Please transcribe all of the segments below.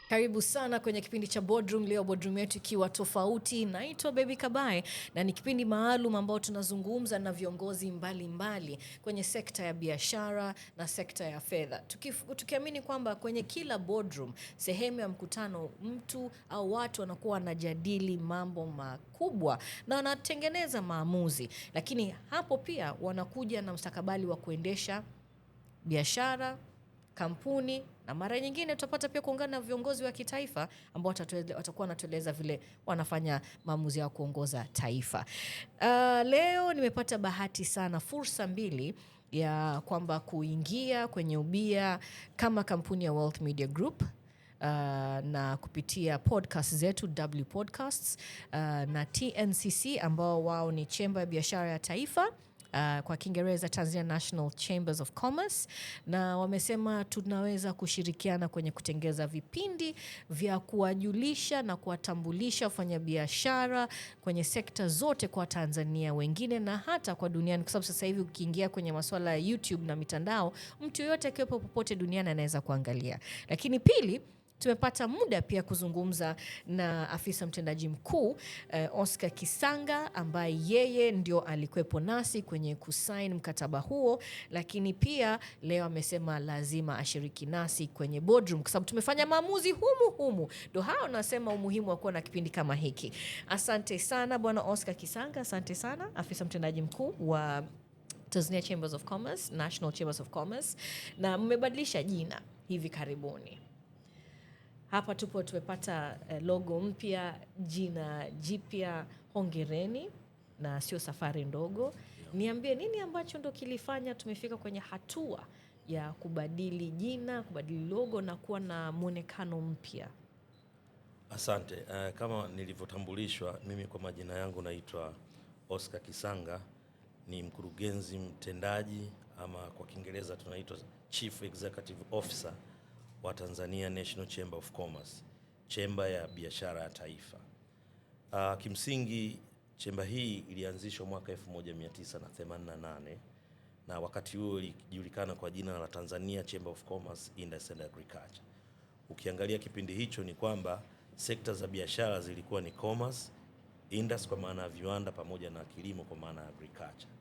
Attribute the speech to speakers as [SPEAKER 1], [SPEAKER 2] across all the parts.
[SPEAKER 1] Karibu sana kwenye kipindi cha Boardroom. Leo boardroom yetu ikiwa tofauti. Naitwa Baby Kabae na ni kipindi maalum ambao tunazungumza na viongozi mbalimbali mbali kwenye sekta ya biashara na sekta ya fedha, tukiamini kwamba kwenye kila boardroom, sehemu ya mkutano, mtu au watu wanakuwa wanajadili mambo makubwa na wanatengeneza maamuzi, lakini hapo pia wanakuja na mstakabali wa kuendesha biashara, kampuni, na mara nyingine tutapata pia kuungana na viongozi wa kitaifa ambao watakuwa wanatueleza vile wanafanya maamuzi yao kuongoza taifa. Leo nimepata bahati sana, fursa mbili ya kwamba kuingia kwenye ubia kama kampuni ya Wealth Media Group na kupitia podcast zetu W Podcasts na TNCC ambao wao ni Chemba ya Biashara ya Taifa, kwa Kiingereza Tanzania National Chambers of Commerce, na wamesema tunaweza kushirikiana kwenye kutengeza vipindi vya kuwajulisha na kuwatambulisha wafanyabiashara kwenye sekta zote kwa Tanzania wengine na hata kwa duniani, kwa sababu sasa hivi ukiingia kwenye masuala ya YouTube na mitandao, mtu yoyote akiwepo popote duniani anaweza kuangalia. Lakini pili, tumepata muda pia kuzungumza na afisa mtendaji mkuu Oscar Kisanga ambaye yeye ndio alikuwepo nasi kwenye kusain mkataba huo, lakini pia leo amesema lazima ashiriki nasi kwenye boardroom kwa sababu tumefanya maamuzi humu humu. Ndio hao nasema umuhimu wa kuwa na kipindi kama hiki. Asante sana Bwana Oscar Kisanga, asante sana afisa mtendaji mkuu wa Tanzania Chambers of Commerce, National Chambers of Commerce, na mmebadilisha jina hivi karibuni. Hapa tupo tumepata logo mpya, jina jipya. Hongereni, na sio safari ndogo. Niambie nini ambacho ndo kilifanya tumefika kwenye hatua ya kubadili jina, kubadili logo na kuwa na mwonekano mpya?
[SPEAKER 2] Asante. Kama nilivyotambulishwa, mimi kwa majina yangu naitwa Oscar Kisanga, ni mkurugenzi mtendaji ama kwa Kiingereza tunaitwa Chief Executive Officer wa Tanzania National Chamber of Commerce, chemba ya biashara ya taifa. Kimsingi chemba hii ilianzishwa mwaka 1988 na wakati huo ilijulikana kwa jina la Tanzania Chamber of Commerce, Industry and Agriculture. Ukiangalia kipindi hicho ni kwamba sekta za biashara zilikuwa ni commerce, industry kwa maana ya viwanda pamoja na kilimo kwa maana ya agriculture.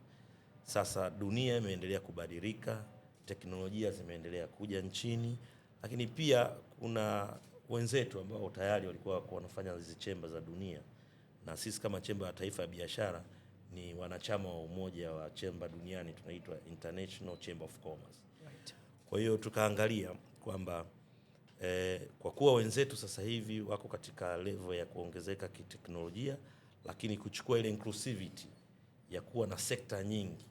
[SPEAKER 2] Sasa dunia imeendelea kubadilika, teknolojia zimeendelea kuja nchini, lakini pia kuna wenzetu ambao tayari walikuwa wanafanya hizi chemba za dunia, na sisi kama chemba ya taifa ya biashara ni wanachama wa umoja wa chemba duniani, tunaitwa International Chamber of Commerce.
[SPEAKER 1] Right.
[SPEAKER 2] Kwa hiyo tukaangalia kwamba kwa kuwa wenzetu sasa hivi wako katika level ya kuongezeka kiteknolojia, lakini kuchukua ile inclusivity ya kuwa na sekta nyingi.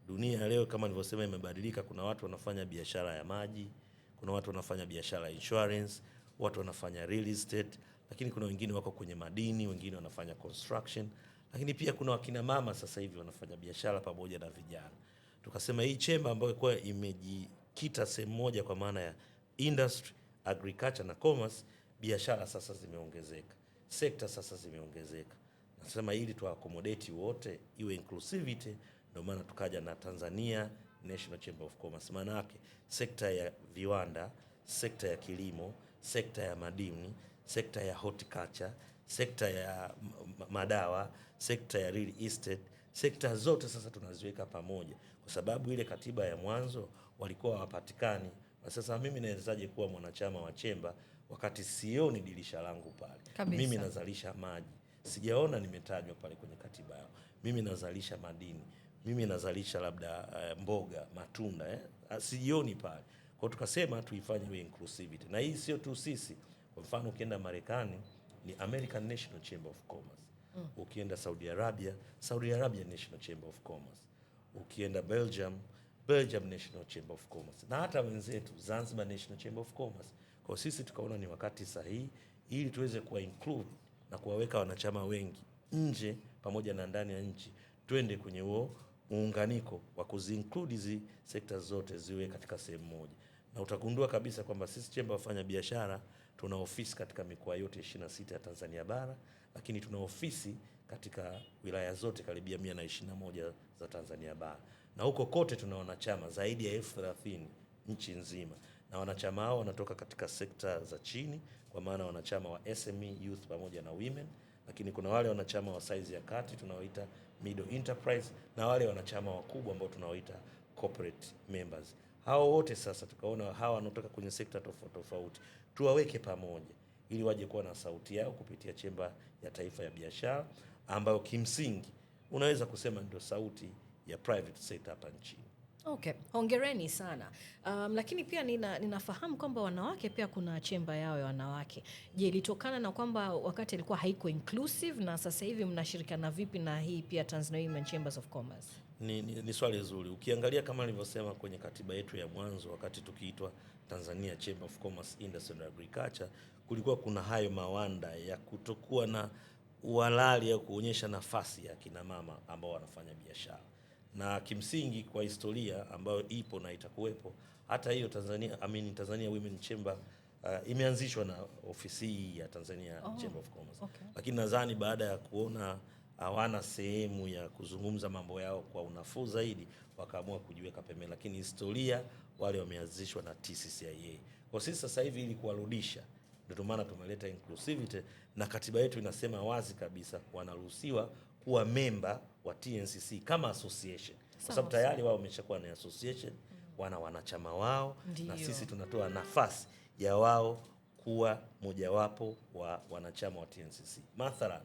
[SPEAKER 2] Dunia leo kama nilivyosema imebadilika. Kuna watu wanafanya biashara ya maji, kuna watu wanafanya biashara ya insurance, watu wanafanya real estate, lakini kuna wengine wako kwenye madini, wengine wanafanya construction, lakini pia kuna wakina mama sasa hivi wanafanya biashara pamoja na vijana. Tukasema hii chemba ambayo ilikuwa imejikita sehemu moja kwa maana ya industry, agriculture na commerce, biashara sasa zimeongezeka, sekta sasa zimeongezeka. Nasema ili tu accommodate wote, iwe inclusivity, ndio maana tukaja na Tanzania National Chamber of Commerce. Maana yake sekta ya viwanda, sekta ya kilimo, sekta ya madini, sekta ya horticulture, sekta ya madawa, sekta ya real estate, sekta zote sasa tunaziweka pamoja, kwa sababu ile katiba ya mwanzo walikuwa hawapatikani. Na sasa mimi nawezaje kuwa mwanachama wa chemba wakati sioni dirisha langu pale?
[SPEAKER 1] Kabisa.
[SPEAKER 2] Mimi nazalisha maji, sijaona nimetajwa pale kwenye katiba yao. Mimi nazalisha madini, mimi nazalisha labda mboga, matunda, sijioni pale. Kwa hiyo tukasema tuifanye iwe inclusivity, na hii sio tu sisi. Kwa mfano ukienda Marekani ni American National Chamber of Commerce, ukienda Saudi Arabia, Saudi Arabia National Chamber of Commerce, ukienda Belgium, Belgium National Chamber of Commerce, na hata wenzetu Zanzibar National Chamber of Commerce. Kwa sisi tukaona ni wakati sahihi ili tuweze kuwa include na kuwaweka wanachama wengi nje pamoja na ndani ya nchi, twende kwenye huo muunganiko wa kuzinclude hizi sekta zote ziwe katika sehemu moja. Na utagundua kabisa kwamba sisi chemba wafanya biashara tuna ofisi katika mikoa yote 26 ya Tanzania bara, lakini tuna ofisi katika wilaya zote karibia 121 za Tanzania bara, na huko kote tuna wanachama zaidi ya 30,000 nchi nzima, na wanachama hao wanatoka katika sekta za chini, kwa maana wanachama wa SME, youth pamoja na women, lakini kuna wale wanachama wa size ya kati tunaoita middle enterprise na wale wanachama wakubwa ambao tunaoita corporate members. Hao wote sasa tukaona hawa wanaotoka kwenye sekta tofauti tofauti tuwaweke pamoja ili waje kuwa na sauti yao kupitia Chemba ya Taifa ya Biashara ambayo kimsingi unaweza kusema ndio sauti ya private sector hapa nchini.
[SPEAKER 1] Okay, hongereni sana. Lakini pia ninafahamu kwamba wanawake pia kuna chemba yao ya wanawake. Je, ilitokana na kwamba wakati ilikuwa haiko inclusive na sasa hivi mnashirikiana vipi na hii pia Tanzania Women Chambers of Commerce?
[SPEAKER 2] Ni swali zuri. Ukiangalia kama nilivyosema kwenye katiba yetu ya mwanzo wakati tukiitwa Tanzania Chamber of Commerce, Industry and Agriculture, kulikuwa kuna hayo mawanda ya kutokuwa na uhalali ya kuonyesha nafasi ya kina mama ambao wanafanya biashara. Na kimsingi kwa historia ambayo ipo na itakuwepo, hata hiyo Tanzania Women Chamber imeanzishwa na ofisi hii ya Tanzania Chamber of Commerce.
[SPEAKER 1] Okay.
[SPEAKER 2] Lakini nadhani baada ya kuona hawana sehemu ya kuzungumza mambo yao kwa unafuu zaidi, wakaamua kujiweka pembeni. Lakini historia wale wameanzishwa na TCCIA. Kwa sisi sasa hivi ili kuwarudisha, ndio maana tumeleta inclusivity na katiba yetu inasema wazi kabisa wanaruhusiwa kuwa memba wa TNCC kama association. Kwa sababu tayari wao wameshakuwa na association, wana wanachama wao.
[SPEAKER 1] Ndiyo.
[SPEAKER 2] Na sisi tunatoa nafasi ya wao kuwa mojawapo wa wanachama wa TNCC. Mathalan,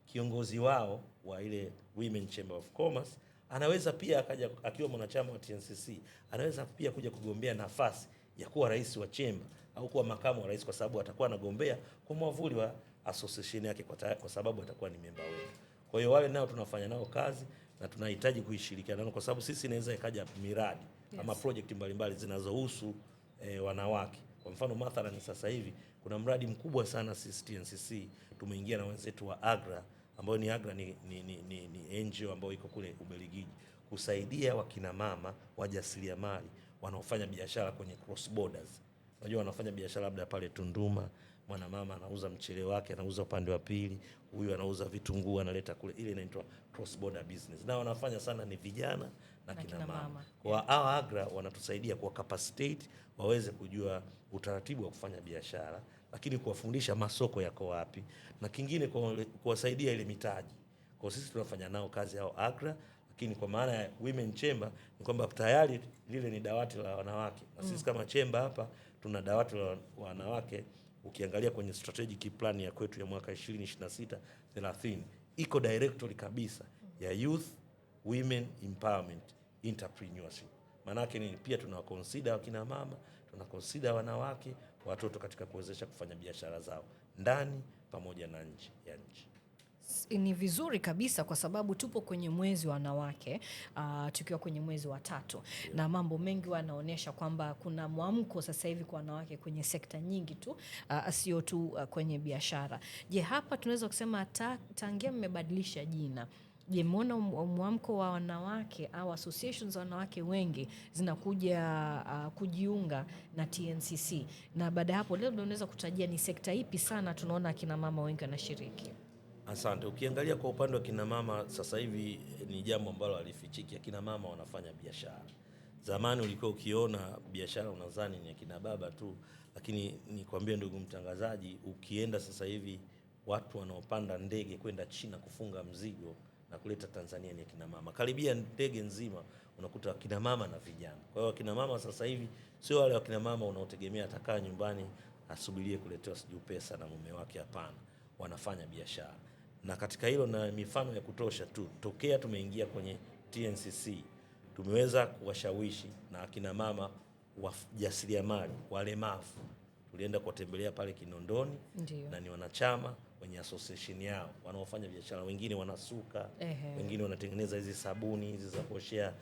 [SPEAKER 2] kiongozi wao wa ile Women Chamber of Commerce anaweza pia akaja akiwa mwanachama wa TNCC, anaweza pia kuja kugombea nafasi ya kuwa rais wa chemba au kuwa makamu wa rais, kwa sababu atakuwa anagombea kwa mwavuli wa association yake, kwa sababu atakuwa ni memba wetu. Kwa hiyo wale nao tunafanya nao kazi na tunahitaji kuishirikiana nao, kwa sababu sisi inaweza ikaja miradi ama project mbalimbali zinazohusu wanawake. Kwa mfano mathalan sasa hivi kuna mradi mkubwa sana sisi TNCC tumeingia na wenzetu wa AGRA, ambayo ni AGRA ni NGO ambayo iko kule Ubelgiji, kusaidia wakina mama wajasiriamali wanaofanya biashara kwenye cross borders. Unajua wanafanya biashara labda pale Tunduma, mwanamama anauza mchele wake, anauza upande wa pili, huyu anauza vitunguu analeta kule, ile inaitwa cross border business. Na wanafanya sana ni vijana na kina mama. Kwa hawa AGRA wanatusaidia kwa capacitate waweze kujua utaratibu wa kufanya biashara, lakini kuwafundisha masoko yako wapi, na kingine kuwasaidia ile mitaji. Kwa sisi tunafanya nao kazi hao AGRA, lakini kwa maana ya Women Chamber ni kwamba tayari lile ni dawati la wanawake. Na sisi kama chamber hapa tuna dawati la wanawake. Ukiangalia kwenye strategic plan ya kwetu ya mwaka 2026 30 iko directory kabisa ya youth, women empowerment, entrepreneurship. Maana yake ni pia tunawaconsider wakina mama, tunaconsider wanawake, watoto katika kuwezesha kufanya biashara zao ndani pamoja na nje ya nchi.
[SPEAKER 1] Ni vizuri kabisa kwa sababu tupo kwenye mwezi wa wanawake, tukiwa kwenye mwezi wa 3. Na mambo mengi wanaonesha kwamba kuna mwamko sasa hivi kwa wanawake kwenye sekta nyingi tu, sio tu kwenye biashara. Je, hapa tunaweza kusema tangia mmebadilisha jina, je, mmeona mwamko wa wanawake au associations za wanawake wengi zinakuja kujiunga na TNCC? Na baada hapo leo unaweza kutajia ni sekta ipi sana tunaona kina mama wengi wanashiriki?
[SPEAKER 2] Asante. Ukiangalia kwa upande wa kina mama sasa hivi ni jambo ambalo halifichiki, kina mama wanafanya biashara. Zamani ulikuwa ukiona biashara unadhani ni kina baba tu, lakini nikwambie ndugu mtangazaji, ukienda sasa hivi watu wanaopanda ndege kwenda China kufunga mzigo na kuleta Tanzania ni kina mama. Karibia ndege nzima unakuta kina mama na vijana. Kwa hiyo kina mama sasa hivi sio wale wakina mama unaotegemea atakaa nyumbani asubirie kuletewa sijui pesa na mume wake, hapana. Wanafanya biashara. Na katika hilo na mifano ya kutosha tu, tokea tumeingia kwenye TNCC tumeweza kuwashawishi na akina mama wajasiriamali walemavu. Tulienda kuwatembelea pale Kinondoni.
[SPEAKER 1] Ndiyo.
[SPEAKER 2] Na ni wanachama wenye association yao wanaofanya biashara, wengine wanasuka, wengine wanatengeneza hizi sabuni hizi za kuoshea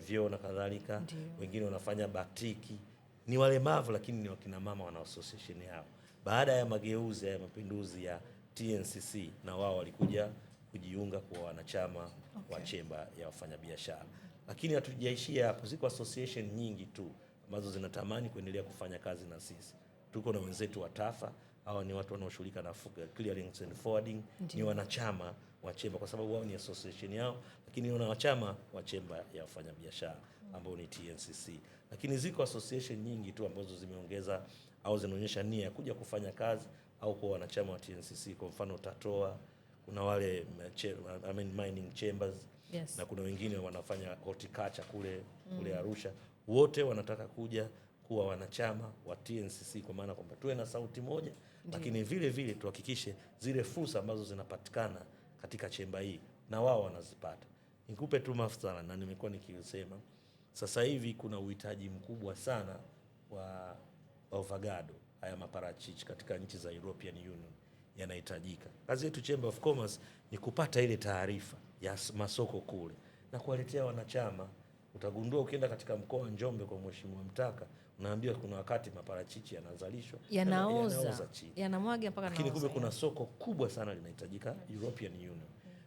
[SPEAKER 2] vyoo na kadhalika, wengine wanafanya batiki. Ni walemavu lakini ni wakina mama wana association yao. Baada ya mageuzi ya mapinduzi ya TNCC na wao walikuja kujiunga kuwa wanachama wa chemba ya wafanyabiashara. Lakini hatujaishia hapo, ziko association nyingi tu ambazo zinatamani kuendelea kufanya kazi na sisi. Tuko na wenzetu wa TAFA, hawa ni watu wanaoshughulika na clearing and forwarding.
[SPEAKER 1] Ndiyo.
[SPEAKER 2] Ni wanachama wa chemba kwa sababu wao ni association yao, lakini ni wanachama wa chemba ya wafanyabiashara. ambao ni TNCC. Lakini ziko association nyingi tu ambazo zimeongeza au zinaonyesha nia ya kuja kufanya kazi au kuwa wanachama wa TNCC. Kwa mfano TATOA, kuna wale I mean mining chambers.
[SPEAKER 1] Yes.
[SPEAKER 2] Na kuna wengine wanafanya horticulture kule Arusha. Wote wanataka kuja kuwa wanachama wa TNCC, kwa maana kwamba tuwe na sauti moja.
[SPEAKER 1] Ndiyo.
[SPEAKER 2] Lakini vile vile tuhakikishe zile fursa ambazo zinapatikana katika chemba hii na wao wanazipata. Nikupe tu mafsala, na nimekuwa nikisema sasa hivi kuna uhitaji mkubwa sana wa avocado, haya maparachichi katika nchi za European Union yanahitajika. Kazi yetu Chamber of Commerce ni kupata ile taarifa ya masoko kule na kuwaletea wanachama. Utagundua ukienda katika mkoa wa Njombe kwa Mheshimiwa Mtaka, unaambiwa kuna wakati maparachichi yanazalishwa,
[SPEAKER 1] yanaoza
[SPEAKER 2] chini,
[SPEAKER 1] yanamwaga mpaka
[SPEAKER 2] lakini kumbe
[SPEAKER 1] naoza.
[SPEAKER 2] kuna soko kubwa sana linahitajika European Union.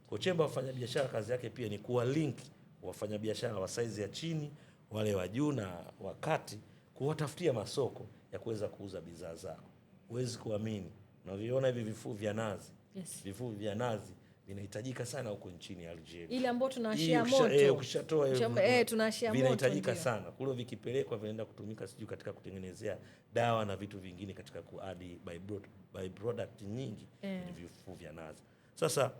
[SPEAKER 2] Kwa chemba wafanyabiashara kazi yake pia ni kuwa link wafanyabiashara wa saizi ya chini, wale wa juu na wa kati, kuwatafutia masoko ya kuweza kuuza bidhaa zao. Huwezi kuamini, unaviona hivi vifuu vya nazi.
[SPEAKER 1] Yes.
[SPEAKER 2] Vifuu vya nazi vinahitajika sana huko nchini Algeria.
[SPEAKER 1] Ile ambayo tunaashia
[SPEAKER 2] Hii
[SPEAKER 1] moto.
[SPEAKER 2] ukishatoa hiyo
[SPEAKER 1] Tunaashia moto,
[SPEAKER 2] vinahitajika
[SPEAKER 1] ndio.
[SPEAKER 2] sana. Kule vikipelekwa vinaenda kutumika sijui katika kutengenezea dawa na vitu vingine, katika kuadi by product nyingi kwenye vifuu vya nazi. Sasa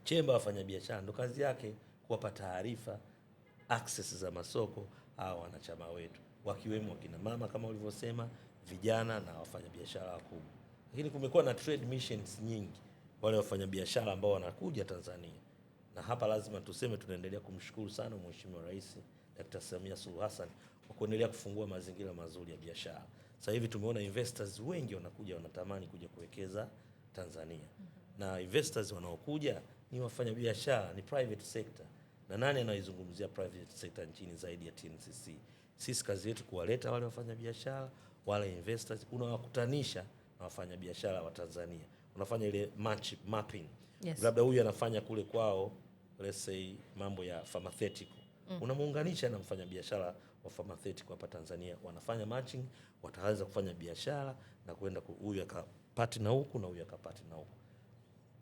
[SPEAKER 2] chemba wafanyabiashara ndo kazi yake kuwapa taarifa, access za masoko hawa wanachama wetu, wakiwemo wakina mama kama ulivyosema, vijana na wafanyabiashara wakubwa. Lakini kumekuwa na trade missions nyingi, wale wafanyabiashara ambao wanakuja Tanzania. Na hapa lazima tuseme tunaendelea kumshukuru sana Mheshimiwa Rais Dr. Samia Suluhu Hassan kwa kuendelea kufungua mazingira mazuri ya biashara. Sasa hivi tumeona investors wengi wanakuja, wanatamani kuja kuwekeza Tanzania. Na investors wanaokuja ni wafanyabiashara, ni private sector. Na nani anaizungumzia private sector nchini zaidi ya TNCC? Sisi kazi yetu kuwaleta wale wafanyabiashara, wale investors, unawakutanisha na wafanyabiashara wa Tanzania. Unafanya ile match mapping.
[SPEAKER 1] Yes.
[SPEAKER 2] Labda huyu anafanya kule kwao, let's say mambo ya pharmaceutical. Unamuunganisha na mfanyabiashara wa pharmaceutical hapa Tanzania, wanafanya matching, wataanza kufanya biashara na kwenda huyu akapati na huku na huyu akapati na huku.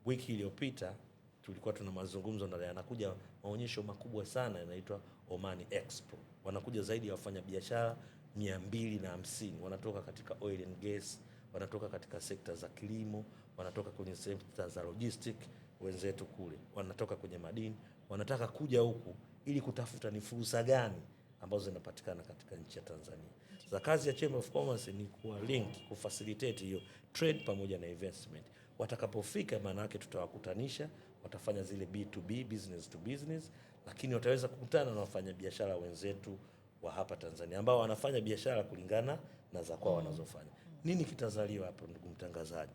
[SPEAKER 2] Wiki iliyopita tulikuwa tuna mazungumzo na yanakuja maonyesho makubwa sana yanaitwa Omani Expo. Wanakuja zaidi ya wafanyabiashara 250, wanatoka katika oil and gas, wanatoka katika sekta za kilimo, wanatoka kwenye sekta za logistic wenzetu kule, wanatoka kwenye madini, wanataka kuja huku ili kutafuta ni fursa gani ambazo zinapatikana katika nchi ya Tanzania. Sasa kazi ya Chamber of Commerce ni kuwa link, kufacilitate hiyo trade pamoja na investment. Watakapofika maana yake tutawakutanisha, watafanya zile B2B, business to business, lakini wataweza kukutana na wafanyabiashara wenzetu wa hapa Tanzania ambao wanafanya biashara kulingana na za kwao wanazofanya. Nini kitazaliwa hapo, ndugu mtangazaji?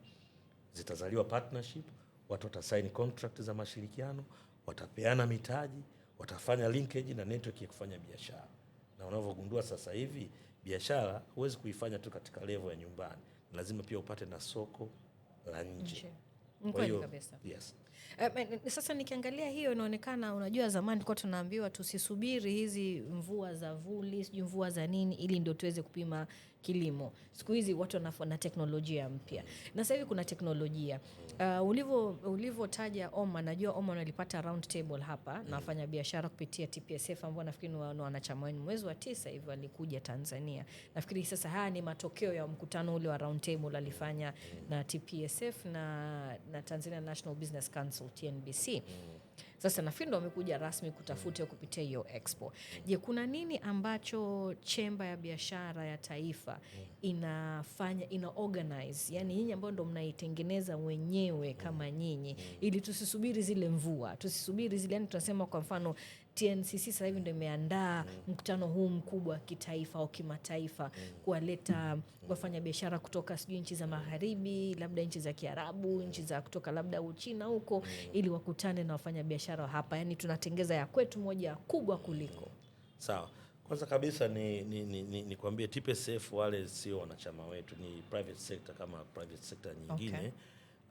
[SPEAKER 2] Zitazaliwa partnership, watu watasign contract za mashirikiano, watapeana mitaji, watafanya linkage na network ya kufanya biashara. Na unavyogundua sasa hivi biashara huwezi kuifanya tu katika level ya nyumbani, lazima pia upate na soko la nje.
[SPEAKER 1] Ni
[SPEAKER 2] Kwa
[SPEAKER 1] kweli
[SPEAKER 2] hiyo,
[SPEAKER 1] kabisa.
[SPEAKER 2] Yes.
[SPEAKER 1] Sasa nikiangalia hiyo inaonekana, unajua zamani tulikuwa tunaambiwa tusisubiri hizi mvua za vuli, sijui mvua za nini ili ndio tuweze kupima kilimo. Siku hizi watu wana teknolojia mpya. Na sasa hivi kuna teknolojia. Ulivyotaja Oman, najua Oman walipata round table hapa na wafanyabiashara kupitia TPSF ambao nafikiri ni wanachama wenu. Mwezi wa 9 hivi walikuja Tanzania. Nafikiri sasa haya ni matokeo ya mkutano ule wa round table alifanya na TPSF na Tanzania National Business Council TNBC. Sasa nafikiri ndo wamekuja rasmi kutafuta kupitia hiyo expo. Je, kuna nini ambacho Chemba ya Biashara ya Taifa inafanya, ina organize? Yani nyinyi ambao ndo mnaitengeneza wenyewe kama nyinyi, ili tusisubiri zile mvua, tusisubiri zile, yani tunasema kwa mfano TNCC sasa hivi ndio imeandaa mkutano huu mkubwa kitaifa au kimataifa kuwaleta wafanyabiashara kutoka sijui nchi za magharibi, labda nchi za Kiarabu, nchi za kutoka labda Uchina huko, ili wakutane na wafanyabiashara hapa. Yani tunatengeza ya kwetu moja kubwa kuliko.
[SPEAKER 2] Sawa. Kwanza kabisa ni kuambie TPSF wale sio wanachama wetu, ni private sector kama private sector nyingine.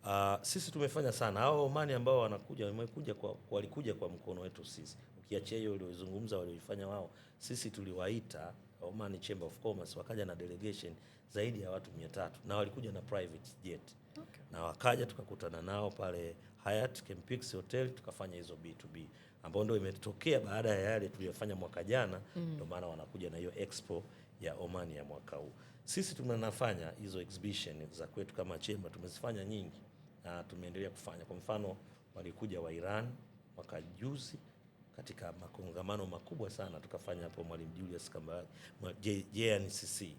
[SPEAKER 1] Okay.
[SPEAKER 2] Sisi tumefanya sana. Hao Omani ambao wanakuja, walikuja kwa mkono wetu sisi. Ukiachia hiyo uliozungumza walioifanya wao, sisi tuliwaita Omani Chamber of Commerce, wakaja na delegation zaidi ya watu 300 na walikuja na private jet.
[SPEAKER 1] Okay.
[SPEAKER 2] Na wakaja tukakutana nao pale Hyatt Kempinski Hotel, tukafanya hizo B2B ambayo ndio imetokea baada ya yale tuliyofanya mwaka jana. Ndio maana wanakuja na hiyo expo ya Oman ya mwaka huu. Sisi tunanafanya hizo exhibition za kwetu kama chemba, tumezifanya nyingi na tumeendelea kufanya. Kwa mfano walikuja wa Iran mwaka juzi katika makongamano makubwa sana tukafanya hapo Mwalimu Julius Kambarage JNCC.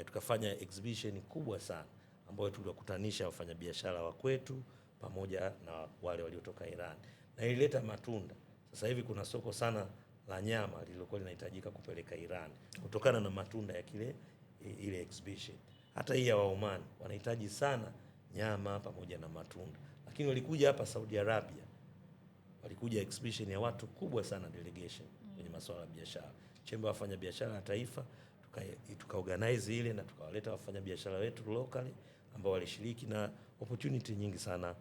[SPEAKER 2] Tukafanya exhibition kubwa sana ambayo tuliwakutanisha wafanyabiashara wa kwetu pamoja na wale waliotoka Iran, na ilileta matunda. Sasa hivi kuna soko sana la nyama lililokuwa linahitajika kupeleka Iran kutokana na matunda ya ile exhibition. Hata hii ya Waoman wanahitaji sana nyama pamoja na matunda, lakini walikuja hapa Saudi Arabia, walikuja exhibition ya watu kubwa sana, delegation kwenye masuala ya biashara. Chemba wafanya biashara ya taifa tuka organize ile na tukawaleta wafanyabiashara wetu locally ambao walishiriki, na opportunity nyingi sana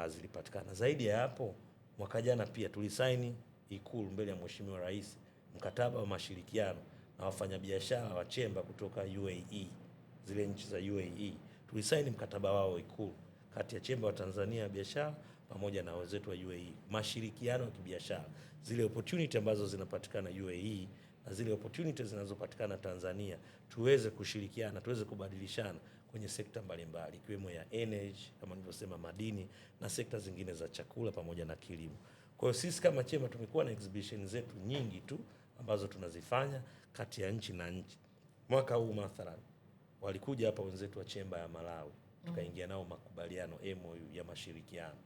[SPEAKER 2] zilipatikana. Zaidi ya hapo, mwaka jana pia tulisaini Ikulu mbele ya Mheshimiwa Rais mkataba wa mashirikiano na wafanyabiashara wa chemba kutoka UAE, zile nchi za UAE. Tulisaini mkataba wao Ikulu kati ya chemba wa Tanzania ya biashara pamoja na wenzetu wa UAE, mashirikiano ya kibiashara, zile opportunity ambazo zinapatikana UAE na zile opportunities zinazopatikana Tanzania, tuweze kushirikiana, tuweze kubadilishana kwenye sekta mbalimbali ikiwemo ya energy kama nilivyosema, madini na sekta zingine za chakula pamoja na kilimo. Kwa hiyo sisi kama chemba tumekuwa na exhibition zetu nyingi tu ambazo tunazifanya kati ya nchi na nchi. Mwaka huu mathalan walikuja hapa wenzetu wa chemba ya Malawi, tukaingia nao makubaliano MOU ya mashirikiano,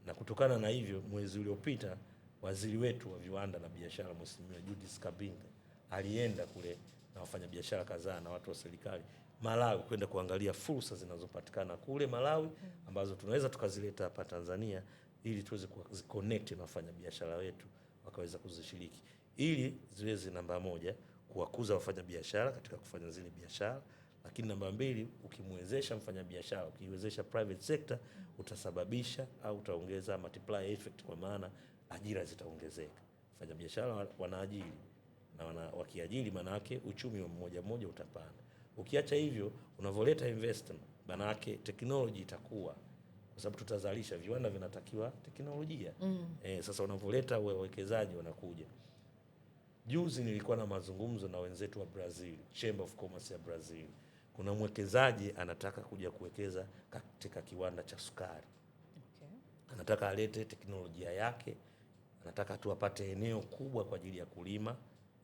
[SPEAKER 2] na kutokana na hivyo mwezi uliopita waziri wetu wa viwanda na biashara Mheshimiwa Judith Kapinga alienda kule na wafanyabiashara kadhaa na watu wa serikali Malawi kwenda kuangalia fursa zinazopatikana kule Malawi ambazo tunaweza tukazileta hapa Tanzania ili tuweze kuziconnect na wafanyabiashara wetu wakaweza kuzishiriki, ili ziweze, namba moja, kuwakuza wafanyabiashara katika kufanya zile biashara, lakini namba mbili, ukimwezesha mfanyabiashara, ukiwezesha private sector, utasababisha au utaongeza multiplier effect, kwa maana ajira zitaongezeka. Wafanyabiashara wanaajiri na wakiajiri, maana yake uchumi wa mmoja mmoja utapanda. Ukiacha hivyo, unavoleta investment, maana yake technology itakuwa, kwa sababu tutazalisha, viwanda vinatakiwa teknolojia. Sasa unavoleta wawekezaji wanakuja. Juzi nilikuwa na mazungumzo na wenzetu wa Brazil, Chamber of Commerce ya Brazil. Kuna mwekezaji anataka kuja kuwekeza katika kiwanda cha sukari. Anataka alete teknolojia yake, anataka tu apate eneo kubwa kwa ajili ya kulima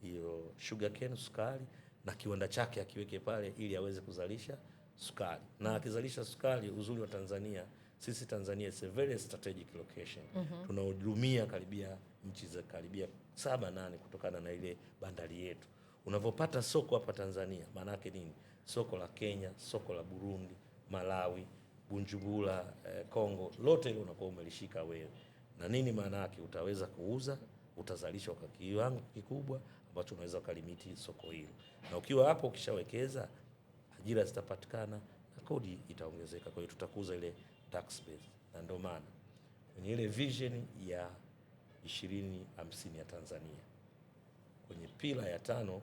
[SPEAKER 2] hiyo sugarcane, sukari, na kiwanda chake akiweke pale ili aweze kuzalisha sukari. Na akizalisha sukari, uzuri wa Tanzania, sisi Tanzania is a very strategic location. Tunahudumia karibia nchi za karibia 7, 8 kutokana na ile bandari yetu. Unavyopata soko hapa Tanzania, maana yake nini? Soko la Kenya, soko la Burundi, Malawi, Bujumbura, Kongo, lote hilo unakuwa umelishika wewe. Na nini maana yake? Utaweza kuuza, utazalisha kwa kiwango kikubwa ambacho unaweza ukalimiti soko hilo. Na ukiwa hapo ukishawekeza, ajira zitapatikana na kodi itaongezeka. Kwa hiyo tutakuza ile tax base. Na ndio maana kwenye ile vision ya 2050 ya Tanzania, kwenye pillar ya 5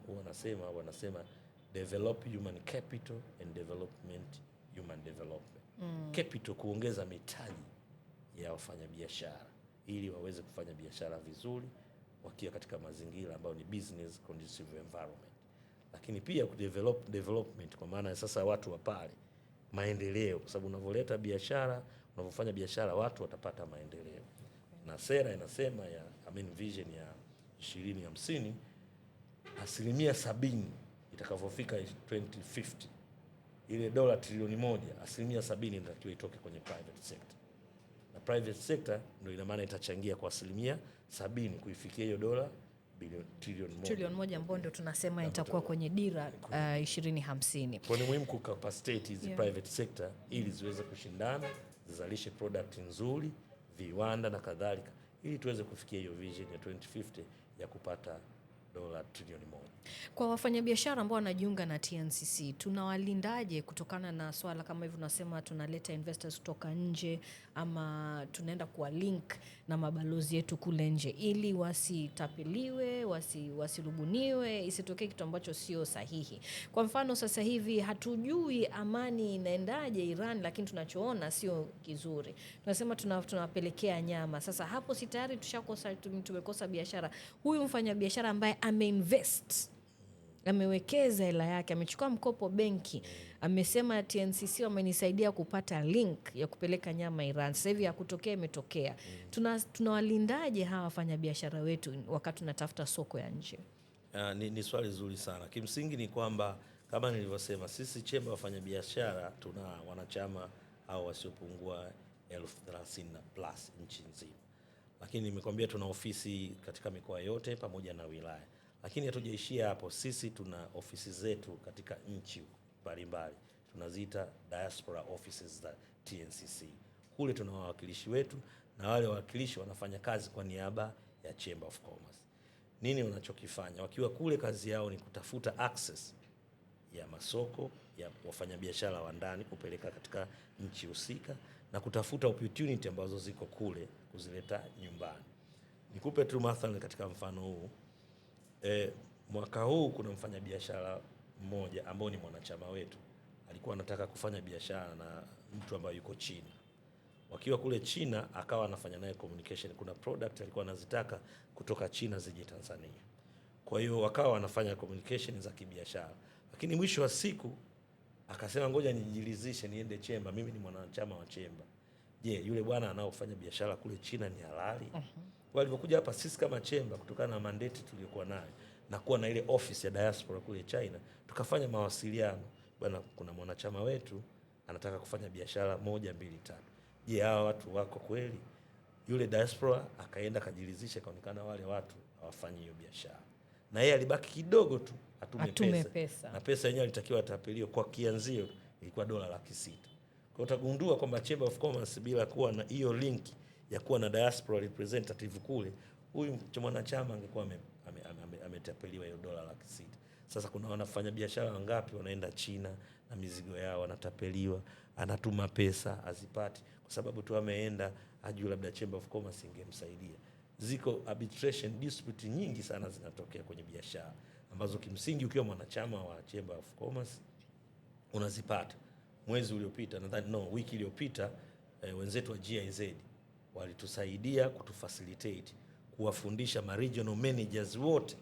[SPEAKER 2] huwa wanasema develop human capital and development human development. Capital, kuongeza mitaji ya wafanyabiashara ili waweze kufanya biashara vizuri wakiwa katika mazingira ambayo ni business conducive environment. Lakini pia kudevelop development, kwa maana sasa watu wa pale maendeleo, kwa sababu unavoleta biashara, unavyofanya biashara watu watapata maendeleo. Na sera inasema ya, I mean vision ya 2050, 70% itakavyofika 2050, ile dola trilioni 1, 70% inatakiwa itoke kwenye private sector. Na private sector ndio ina maana itachangia kwa 70% kuifikia hiyo dola bilioni trilioni 1.
[SPEAKER 1] Trilioni 1 ambayo ndio tunasema itakuwa kwenye dira 2050.
[SPEAKER 2] Kwa ni muhimu kucapacitate hizi private sector ili ziweze kushindana, zizalishe product nzuri, viwanda na kadhalika, ili tuweze kufikia hiyo vision ya 2050 ya kupata dola trilioni 1.
[SPEAKER 1] Kwa wafanyabiashara ambao wanajiunga na TNCC, tunawalindaje kutokana na swala kama hivyo? Unasema tunaleta investors kutoka nje ama tunaenda kuwa link na mabalozi yetu kule nje ili wasitapeliwe, wasirubuniwe, isitokee kitu ambacho sio sahihi. Kwa mfano sasa hivi hatujui amani inaendaje Iran, lakini tunachoona sio kizuri. Tunasema tunawapelekea nyama. Sasa hapo si tayari tushakosa, tumekosa biashara. Huyu mfanyabiashara ambaye ameinvest, amewekeza hela yake, amechukua mkopo benki, amesema TNCC wamenisaidia kupata link ya kupeleka nyama Iran. Sasa hivi ya kutokea imetokea. Tunawalindaje hawa wafanyabiashara wetu wakati tunatafuta soko ya nje?
[SPEAKER 2] Ni swali zuri sana. Kimsingi ni kwamba kama nilivyosema, sisi chemba wafanyabiashara tuna wanachama au wasiopungua 30,000 na plus nchi nzima, lakini nimekwambia tuna ofisi katika mikoa yote pamoja na wilaya. Lakini hatujaishia hapo, sisi tuna ofisi zetu katika nchi mbalimbali, tunaziita diaspora offices za TNCC. Kule tuna wawakilishi wetu na wale wawakilishi wanafanya kazi kwa niaba ya Chamber of Commerce. Nini wanachokifanya wakiwa kule? Kazi yao ni kutafuta access ya masoko ya wafanyabiashara wa ndani kupeleka katika nchi husika na kutafuta opportunity ambazo ziko kule kuzileta nyumbani. Nikupe tu mathalan katika mfano huu mwaka huu kuna mfanyabiashara mmoja ambao ni mwanachama wetu alikuwa anataka kufanya biashara na mtu ambaye yuko China. Wakiwa kule China akawa anafanya naye communication, kuna product alikuwa anazitaka kutoka China zije Tanzania. Kwa hiyo wakawa wanafanya communication za kibiashara, lakini mwisho wa siku akasema ngoja nijiridhishe, niende Chemba, mimi ni mwanachama wa Chemba. Je, yule bwana anaofanya biashara kule China ni halali? Walivyokuja hapa sisi kama Chemba, kutokana na mandate tuliyokuwa nayo na kuwa na ile office ya diaspora kule China, tukafanya mawasiliano, bwana, kuna mwanachama wetu anataka kufanya biashara moja mbili tatu, je, hawa watu wako kweli? Yule diaspora akaenda akajiridhisha, ikaonekana wale watu hawafanyi hiyo biashara, na yeye alibaki kidogo tu atume
[SPEAKER 1] Atume
[SPEAKER 2] pesa.
[SPEAKER 1] pesa.
[SPEAKER 2] Na pesa yenyewe alitakiwa atapeliwe kwa kianzio ilikuwa dola 600,000. Kwa hiyo utagundua kwamba Chamber of Commerce bila kuwa na hiyo link ya kuwa na diaspora representative kule, huyu mwanachama angekuwa ametapeliwa hiyo dola 600,000. Sasa kuna wafanyabiashara wangapi wanaenda China na mizigo yao wanatapeliwa, anatuma pesa azipati kwa sababu tu ameenda ajui labda Chamber of Commerce ingemsaidia. Ziko arbitration dispute nyingi sana zinatokea kwenye biashara ambazo kimsingi ukiwa mwanachama wa Chamber of Commerce unazipata. Mwezi uliopita nadhani, no, wiki iliyopita wenzetu wa GIZ walitusaidia kutufacilitate kuwafundisha ma regional managers wote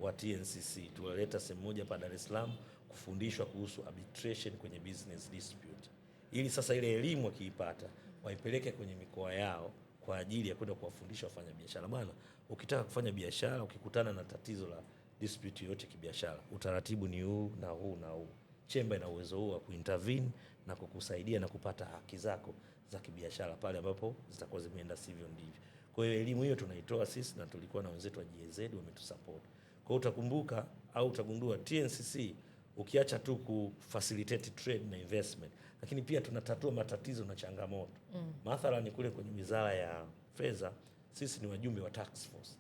[SPEAKER 2] wa TNCC. Tuwaleta sehemu moja pa Dar es Salaam kufundishwa kuhusu arbitration kwenye business dispute, ili sasa ile elimu wakiipata waipeleke kwenye mikoa yao kwa ajili ya kwenda kuwafundisha wafanyabiashara. Bwana, ukitaka kufanya biashara, ukikutana na tatizo la dispute yoyote kibiashara, utaratibu ni huu na huu na huu. Chemba ina uwezo huu wa kuintervene na kukusaidia na kupata haki zako za kibiashara pale ambapo zitakuwa zimeenda sivyo ndivyo. Kwa hiyo elimu hiyo tunaitoa sisi na tulikuwa na wenzetu wa GIZ wametusupport. Kwa hiyo utakumbuka au utagundua TNCC ukiacha tu kufacilitate trade na investment, lakini pia tunatatua matatizo na changamoto. Mathalan kule kwenye Wizara ya Fedha sisi ni wajumbe wa task force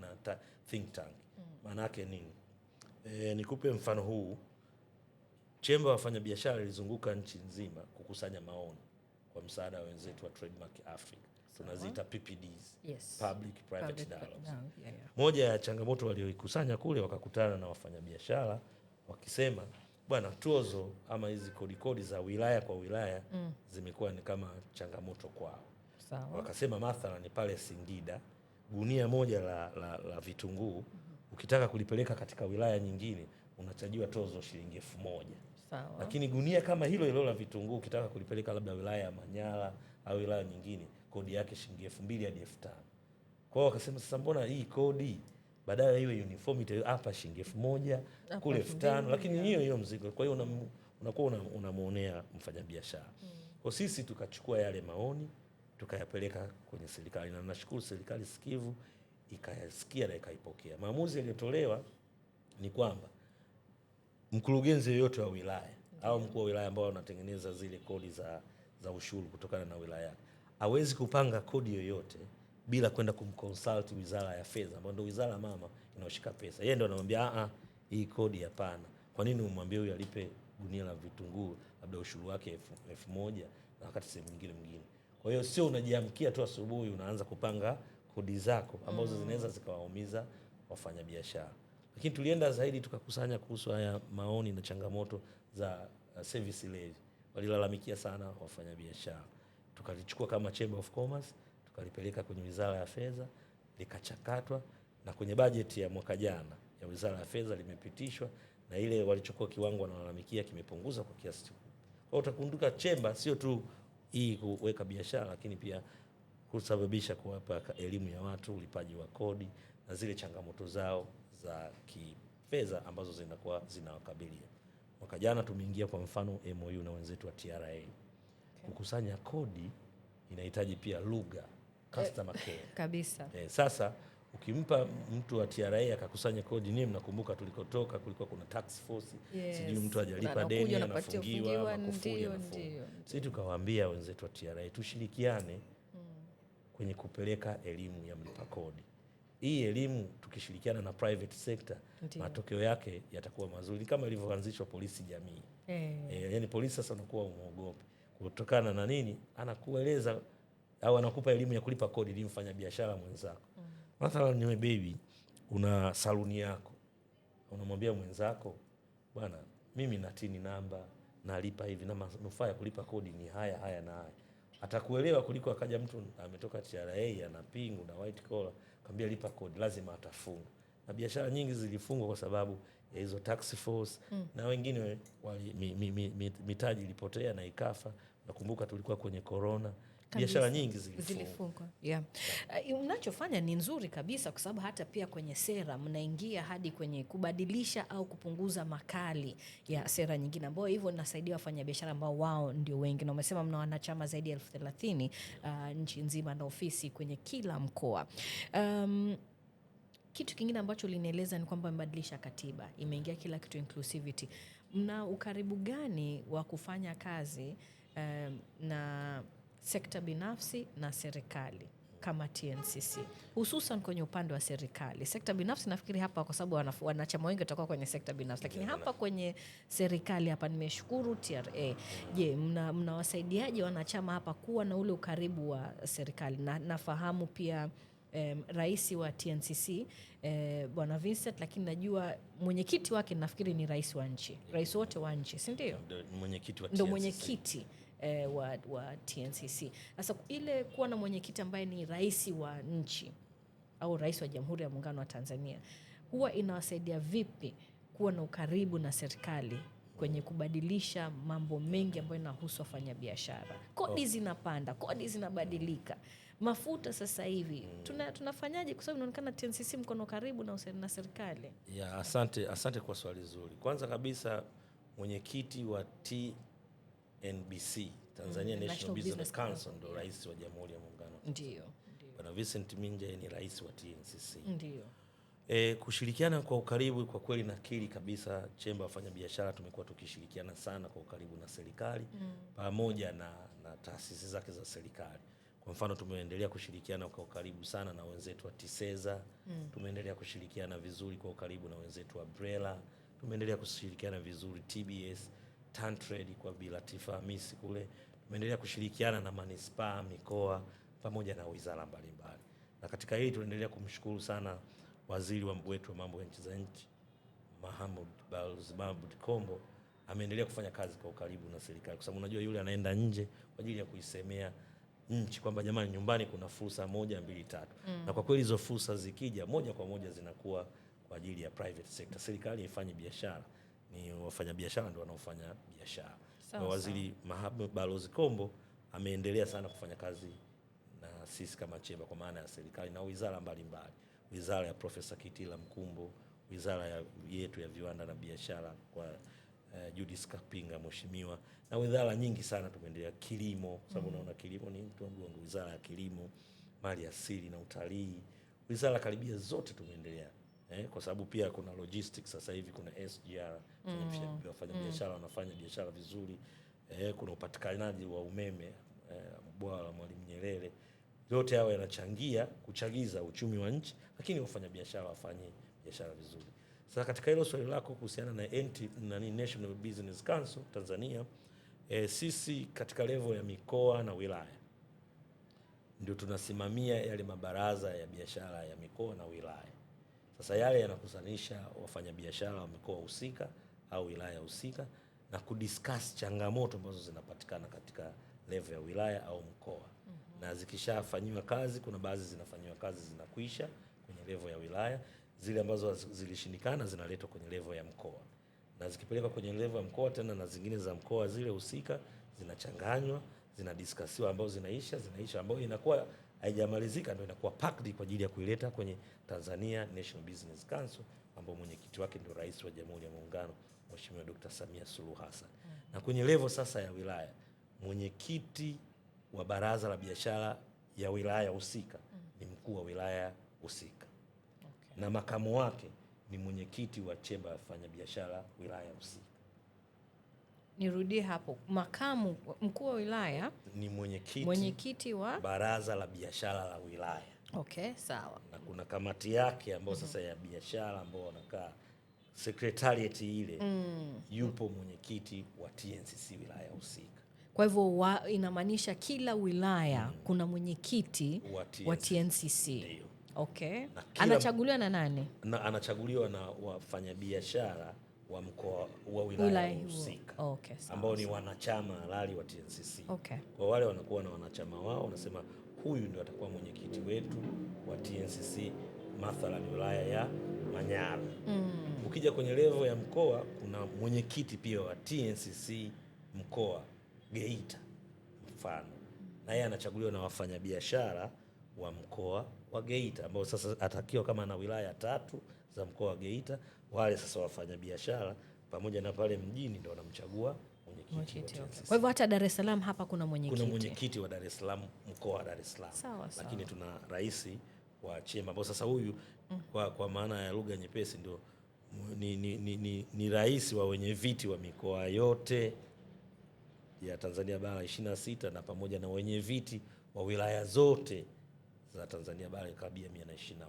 [SPEAKER 2] na think tank. Maana yake nini? Nikupe mfano huu. Chemba wafanyabiashara ilizunguka nchi nzima kukusanya maoni kwa msaada wa wenzetu wa Trademark Africa. Tunaziita PPDs, Public Private
[SPEAKER 1] Public
[SPEAKER 2] Dialogues.
[SPEAKER 1] Dialogue, yeah.
[SPEAKER 2] Moja ya changamoto walioikusanya kule, wakakutana na wafanyabiashara wakisema, bwana, tozo ama hizi kodi kodi za wilaya kwa wilaya zimekuwa ni kama changamoto kwao. Wakasema mathalan pale Singida gunia moja la vitunguu ukitaka kulipeleka katika wilaya nyingine unachajiwa tozo shilingi 1000. Lakini gunia kama hilo hilo la vitunguu ukitaka kulipeleka labda wilaya ya Manyara au wilaya nyingine kodi yake shilingi 2000 hadi 5000. Kwa hiyo wakasema sasa, mbona hii kodi badala iwe uniformity hapa shilingi 1000 kule 5000, lakini hiyo hiyo mzigo. Kwa hiyo unakuwa unamuonea mfanyabiashara. Kwa sisi tukachukua yale maoni tukayapeleka kwenye serikali, na nashukuru serikali sikivu ikayasikia na ikaipokea. Maamuzi yaliyotolewa ni kwamba mkurugenzi yoyote wa wilaya au mkuu wa wilaya ambao wanatengeneza zile kodi za ushuru kutokana na wilaya yake hawezi kupanga kodi yoyote bila kwenda kumconsult Wizara ya Fedha ambayo ndio wizara mama inayoshika pesa. Yeye ndio anamwambia a, hii kodi hapana. Kwa nini umwambie huyu alipe gunia la vitunguu labda ushuru wake 1000 na wakati sehemu nyingine mwingine? Kwa hiyo sio unajiamkia tu asubuhi unaanza kupanga kodi zako ambazo zinaweza zikawaumiza wafanyabiashara. Lakini tulienda zaidi tukakusanya kuhusu haya maoni na changamoto za service levy. Walilalamikia sana wafanyabiashara. Tukalichukua kama Chamber of Commerce, tukalipeleka kwenye Wizara ya Fedha, likachakatwa na kwenye bajeti ya mwaka jana ya Wizara ya Fedha limepitishwa, na ile walichokuwa kiwango wanalalamikia kimepunguzwa kwa kiasi kikubwa. Kwa hiyo utakumbuka Chamber sio tu hii kuweka biashara, lakini pia kusababisha kuwapa elimu ya watu, ulipaji wa kodi na zile changamoto zao za kifedha ambazo zinakuwa zinawakabilia. Mwaka jana tumeingia kwa mfano MOU na wenzetu wa TRA. Kukusanya kodi inahitaji pia lugha, customer care.
[SPEAKER 1] Kabisa.
[SPEAKER 2] Sasa ukimpa mtu wa TRA akakusanya kodi, ni mnakumbuka tulikotoka kulikuwa kuna tax force, sijui mtu hajalipa deni anafungiwa, makufuli anafungwa. Sisi tukawaambia wenzetu wa TRA tushirikiane kwenye kupeleka elimu ya mlipa kodi. Hii elimu tukishirikiana na private sector, matokeo yake yatakuwa mazuri kama ilivyoanzishwa polisi jamii. Yani polisi sasa unakuwa umuogope kutokana na nini? Anakueleza au anakupa elimu ya kulipa kodi ili mfanya biashara mwenzako. Mathalan niwe baby, una saluni yako, unamwambia mwenzako, bwana mimi na tini namba nalipa hivi na manufaa ya kulipa kodi ni haya haya na haya. Atakuelewa kuliko akaja mtu ametoka TRA ana pingu na white collar, akamwambia lipa kodi, lazima atafunga. Na biashara nyingi zilifungwa kwa sababu ya hizo tax force, na wengine mitaji ilipotea na ikafa. Nakumbuka tulikuwa kwenye corona, biashara nyingi zilifungwa.
[SPEAKER 1] Yeah. Unachofanya ni nzuri kabisa kwa sababu hata pia kwenye sera mnaingia hadi kwenye kubadilisha au kupunguza makali ya sera nyingine ambayo hivyo inasaidia wafanyabiashara ambao wao ndio wengi, na umesema mna wanachama zaidi ya 30,000 nchi nzima na ofisi kwenye kila mkoa. Kitu kingine ambacho ulinieleza ni kwamba mmebadilisha katiba, imeingia kila kitu inclusivity. Mna ukaribu gani wa kufanya kazi na sekta binafsi na serikali kama TNCC, hususan kwenye upande wa serikali? Sekta binafsi nafikiri hapa kwa sababu wanachama wengi watakuwa kwenye sekta binafsi, lakini hapa kwenye serikali hapa nimeshukuru TRA. Je, mnawasaidiaje wanachama hapa kuwa na ule ukaribu wa serikali? Na nafahamu pia rais wa TNCC Bwana Vincent, lakini najua mwenyekiti wake nafikiri ni rais wa nchi, rais wote wa nchi, si ndio?
[SPEAKER 2] Mwenyekiti wa TNCC.
[SPEAKER 1] Ndio mwenyekiti wa TNCC. Sasa ile kuwa na mwenyekiti ambaye ni rais wa nchi au rais wa Jamhuri ya Muungano wa Tanzania huwa inawasaidia vipi kuwa na ukaribu na serikali kwenye kubadilisha mambo mengi ambayo yanahusu wafanyabiashara? Kodi zinapanda, kodi zinabadilika, mafuta sasa hivi tunafanyaje? Kwa sababu inaonekana TNCC mkono karibu na serikali.
[SPEAKER 2] Ya, asante kwa swali zuri. Kwanza kabisa mwenyekiti wa TNBC, Tanzania National Business Council, ndio rais wa Jamhuri ya Muungano.
[SPEAKER 1] Ndio.
[SPEAKER 2] Bwana Vincent Minja ni rais wa TNCC.
[SPEAKER 1] Ndio.
[SPEAKER 2] Kushirikiana kwa ukaribu kwa kweli nakiri kabisa, chemba wafanyabiashara tumekuwa tukishirikiana sana kwa ukaribu na serikali pamoja na taasisi zake za serikali. Kwa mfano tumeendelea kushirikiana kwa ukaribu sana na wenzetu wa TISEZA, tumeendelea kushirikiana vizuri kwa ukaribu na wenzetu wa BRELA, tumeendelea kushirikiana vizuri TBS, TanTrade kwa Bi Latifa Hamisi kule, tumeendelea kushirikiana na manispaa, mikoa pamoja na wizara mbalimbali. Na katika hili tunaendelea kumshukuru sana waziri wetu wa mambo ya nchi za nchi Balozi Mahmoud Kombo, ameendelea kufanya kazi kwa ukaribu na serikali, kwa sababu unajua yule anaenda nje kwa ajili ya kuisemea nchi kwamba jamani, nyumbani kuna fursa 1 2 3. Na kwa kweli hizo fursa zikija moja kwa moja zinakuwa kwa ajili ya private sector. Serikali haifanyi biashara, ni wafanyabiashara ndio wanaofanya biashara. Na waziri Balozi Kombo ameendelea sana kufanya kazi na sisi kama chemba, kwa maana ya serikali na wizara mbalimbali, wizara ya Profesa Kitila Mkumbo, wizara yetu ya viwanda na biashara kwa Judith Kapinga mheshimiwa, na wizara nyingi sana tumeendelea, kilimo, kwa sababu unaona kilimo ni mtu wa mgongo, wizara ya kilimo, mali asili na utalii, wizara karibia zote tumeendelea. Kwa sababu pia kuna logistics sasa hivi, kuna SGR, wafanyabiashara wanafanya biashara vizuri, kuna upatikanaji wa umeme, bwawa la Mwalimu Nyerere. Yote hayo yanachangia kuchagiza uchumi wa nchi, lakini wafanyabiashara wafanye biashara vizuri. Sasa katika hilo swali lako kuhusiana na NT, National Business Council Tanzania, sisi katika level ya mikoa na wilaya ndio tunasimamia yale mabaraza ya biashara ya mikoa na wilaya. Sasa yale yanakusanisha wafanyabiashara wa mikoa husika au wilaya husika na kudiscuss changamoto ambazo zinapatikana katika level ya wilaya au mkoa. Na zikishafanyiwa kazi, kuna baadhi zinafanyiwa kazi zinakuisha kwenye level ya wilaya, zile ambazo zilishindikana zinaletwa kwenye level ya mkoa, na zikipelekwa kwenye level ya mkoa tena na zingine za mkoa zile husika zinachanganywa, zinadiskasiwa, ambazo zinaisha, ambayo inakuwa haijamalizika ndio inakuwa packed kwa ajili ya kuileta kwenye Tanzania National Business Council, ambao mwenyekiti wake ndio Rais wa Jamhuri ya Muungano Mheshimiwa Dr. Samia Suluhu Hassan. Na kwenye level sasa ya wilaya, mwenyekiti wa baraza la biashara ya wilaya husika ni mkuu wa wilaya husika. Na makamu wake ni mwenyekiti wa chemba ya wafanyabiashara wilaya husika.
[SPEAKER 1] Nirudie hapo, makamu mkuu wa wilaya
[SPEAKER 2] ni mwenyekiti
[SPEAKER 1] wa
[SPEAKER 2] baraza la biashara la wilaya.
[SPEAKER 1] Okay, sawa.
[SPEAKER 2] Na kuna kamati yake ambayo sasa ya biashara ambao wanakaa secretariat ile, yupo mwenyekiti wa TNCC wilaya husika.
[SPEAKER 1] Kwa hivyo inamaanisha kila wilaya kuna mwenyekiti wa TNCC.
[SPEAKER 2] Ndio.
[SPEAKER 1] Okay. Anachaguliwa na nani?
[SPEAKER 2] Na anachaguliwa na wafanyabiashara wa mkoa wa wilaya husika.
[SPEAKER 1] Okay,
[SPEAKER 2] ambao ni wanachama halali wa TNCC.
[SPEAKER 1] Okay.
[SPEAKER 2] Kwa wale wanakuwa na wanachama wao wanasema huyu ndio atakuwa mwenyekiti wetu wa TNCC mathalan wilaya ya Manyara. Ukija kwenye level ya mkoa kuna mwenyekiti pia wa TNCC mkoa Geita mfano, na yeye anachaguliwa na wafanyabiashara wa mkoa wa Geita ambao sasa atakiwa kama na wilaya 3 za mkoa wa Geita, wale sasa wafanyabiashara pamoja na pale mjini ndio wanamchagua mwenyekiti.
[SPEAKER 1] Okay. Kwa hivyo hata Dar es Salaam hapa kuna mwenyekiti.
[SPEAKER 2] Kuna mwenyekiti wa Dar es Salaam, mkoa wa Dar es Salaam.
[SPEAKER 1] Sawa, sawa.
[SPEAKER 2] Lakini tuna rais wa chemba ambao sasa huyu kwa maana ya lugha nyepesi ndio ni rais wa wenye viti wa mikoa yote ya Tanzania bara 26 na pamoja na wenye viti wa wilaya zote za Tanzania bara karibia 121.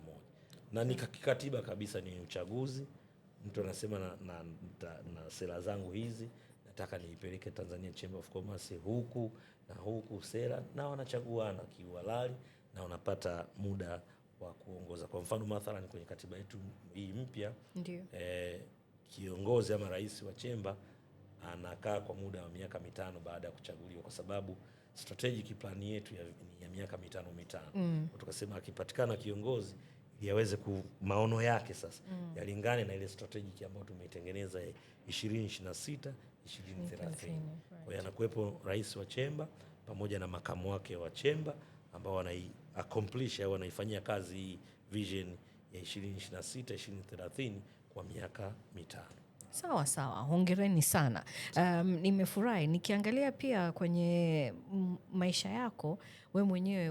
[SPEAKER 2] Na ni kikatiba kabisa, ni uchaguzi. Mtu anasema na sera zangu hizi nataka niipeleke Tanzania Chamber of Commerce huku na huku sera, na wanachaguana kiuhalali na wanapata muda wa kuongoza. Kwa mfano mathalan kwenye katiba yetu hii mpya, kiongozi ama rais wa chemba anakaa kwa muda wa miaka 5 baada ya kuchaguliwa, kwa sababu strategic plan yetu ya miaka 5. Tukasema akipatikana kiongozi ili aweze maono yake sasa yalingane na ile strategic ambayo tumeitengeneza 2026 2030. Kwa hiyo anakuwepo rais wa chemba pamoja na makamu wake wa chemba ambao wanai accomplish au wanaifanyia kazi hii vision ya 2026 2030 kwa miaka 5.
[SPEAKER 1] Sawa sawa, hongereni sana. Nimefurahi nikiangalia pia kwenye maisha yako we mwenyewe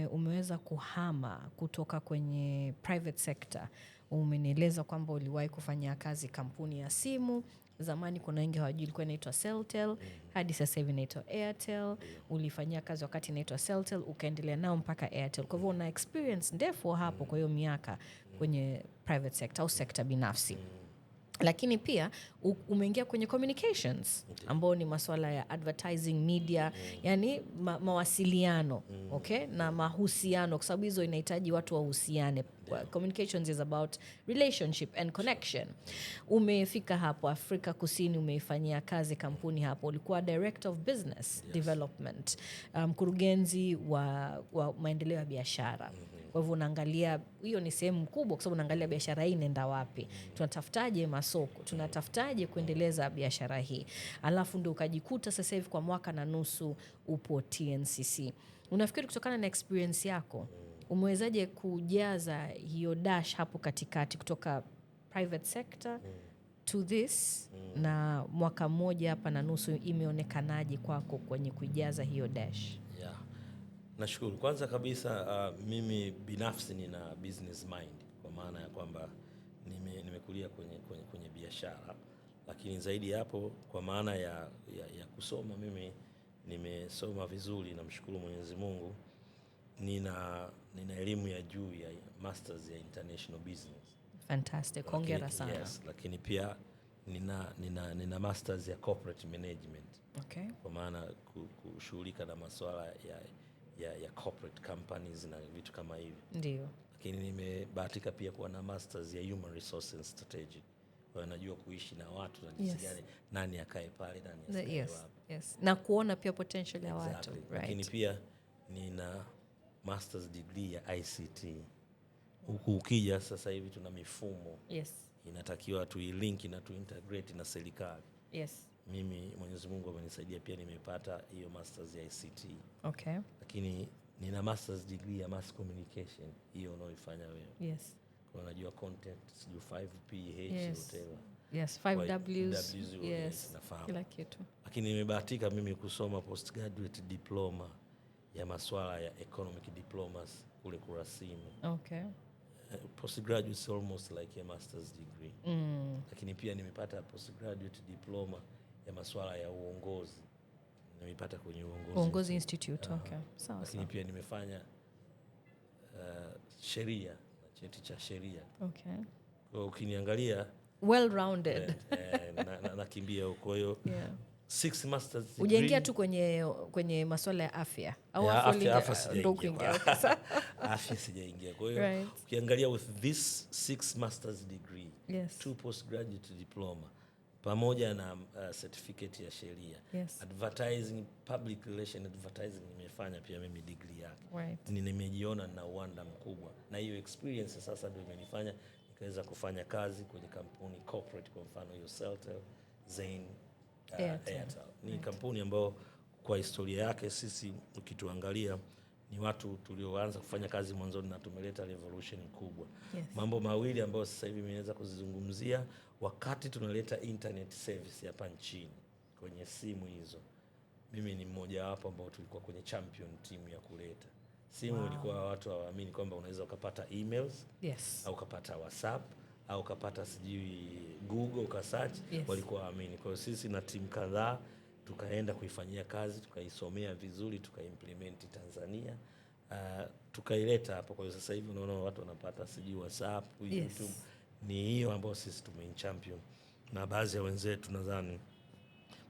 [SPEAKER 1] umeweza kuhama kutoka kwenye private sector. Umenieleza kwamba uliwahi kufanya kazi kampuni ya simu. Zamani kuna wengi hawajui ilikuwa inaitwa Celtel, hadi sasa hivi inaitwa Airtel. Ulifanyia kazi wakati inaitwa Celtel, ukaendelea nao mpaka Airtel. Kwa hivyo una experience ndefu hapo kwa hiyo miaka kwenye private sector au sekta binafsi. Lakini pia umeingia kwenye communications ambao ni masuala ya advertising, media, yani mawasiliano, okay, na mahusiano, kwa sababu hizo inahitaji watu wahusiane. Communications is about relationship and connection. Umefika hapo Afrika Kusini, umeifanyia kazi kampuni hapo, ulikuwa director of business development, mkurugenzi wa maendeleo ya biashara. Kwa hivyo unaangalia, hiyo ni sehemu kubwa, kwa sababu unaangalia biashara hii inaenda wapi, tunatafutaje masoko, tunatafutaje kuendeleza biashara hii. Alafu ndio ukajikuta sasa hivi kwa 1.5 mwaka upo TNCC. Unafikiri kutokana na experience yako umewezaje kujaza hiyo dash hapo katikati kutoka private sector to this, na 1.5 hapa imeonekanaje kwako kwenye kujaza hiyo dash?
[SPEAKER 2] Yeah. Nashukuru. Kwanza kabisa mimi binafsi nina business mind, kwa maana ya kwamba nimekulia kwenye biashara, lakini zaidi hapo kwa maana ya kusoma, mimi nimesoma vizuri, namshukuru Mwenyezi Mungu. Nina elimu ya juu ya masters ya international business.
[SPEAKER 1] Fantastic. Hongera sana.
[SPEAKER 2] Yes, lakini pia nina masters ya corporate management.
[SPEAKER 1] Okay.
[SPEAKER 2] Kwa maana kushughulika na masuala ya corporate companies na vitu kama hivi.
[SPEAKER 1] Ndio.
[SPEAKER 2] Lakini nimebahatika pia kuwa na masters ya human resource and strategy. Kwa hiyo najua kuishi na watu na jinsi gani, nani akae pale, nani asikae wapi.
[SPEAKER 1] Yes. Na kuona pia potential ya watu.
[SPEAKER 2] Exactly. Lakini pia nina masters degree ya ICT. Huku ukija sasa hivi tuna mifumo. Inatakiwa tuilink na tuintegrate na serikali. Mimi Mwenyezi Mungu amenisaidia pia nimepata hiyo masters ya ICT. Lakini nina masters degree ya mass communication, hiyo unaoifanya wewe. Kwa unajua content, sijui 5PH, whatever.
[SPEAKER 1] Yes, 5
[SPEAKER 2] Kwa
[SPEAKER 1] Ws.
[SPEAKER 2] Ws, yes, nafahamu.
[SPEAKER 1] Kila kitu.
[SPEAKER 2] Lakini nimebahatika mimi kusoma postgraduate diploma ya masuala ya economic diplomacy kule Kurasini. Postgraduate is almost like a master's degree. Lakini pia nimepata postgraduate diploma ya masuala ya uongozi. Nimepata kwenye uongozi.
[SPEAKER 1] Uongozi Institute, okay. Sawa,
[SPEAKER 2] Lakini
[SPEAKER 1] sawa.
[SPEAKER 2] pia nimefanya sheria, na cheti cha sheria. Kwa hiyo ukiniangalia
[SPEAKER 1] well rounded.
[SPEAKER 2] Nakimbia huko. Kwa hiyo 6 masters degree.
[SPEAKER 1] Hujaingia tu kwenye masuala ya afya au
[SPEAKER 2] Ya,
[SPEAKER 1] afya uliingia?
[SPEAKER 2] afya sijaingia.
[SPEAKER 1] Ndio kuingia. Okay, sawa.
[SPEAKER 2] Afya sijaingia. Kwa hiyo ukiangalia with this 6 masters degree, 2 postgraduate diploma pamoja na certificate ya sheria. Advertising, public relation advertising nimefanya pia mimi degree yake. Nimejiona na uwanda mkubwa. Na hiyo experience sasa ndio imenifanya nikaweza kufanya kazi kwenye kampuni corporate, kwa mfano hiyo Celtel, Zain,
[SPEAKER 1] Airtel.
[SPEAKER 2] Airtel. Ni kampuni ambayo kwa historia yake sisi ukituangalia ni watu tulioanza kufanya kazi mwanzoni na tumeleta revolution kubwa. Mambo mawili ambayo sasa hivi nimeweza kuzizungumzia, wakati tunaleta internet service hapa nchini kwenye simu hizo, mimi ni mmoja wapo ambao tulikuwa kwenye champion team ya kuleta simu. Ilikuwa watu hawaamini kwamba unaweza ukapata emails, au ukapata WhatsApp, au ukapata sijui Google ukasearch. Walikuwa hawaamini. Kwa hiyo sisi na timu kadhaa tukaenda kuifanyia kazi, tukaisomea vizuri, tukaimplement Tanzania, tukaileta hapo. Kwa hiyo sasa hivi unaona watu wanapata sijui WhatsApp, YouTube. Ni hiyo ambayo sisi tumeichampion. Na baadhi ya wenzetu nadhani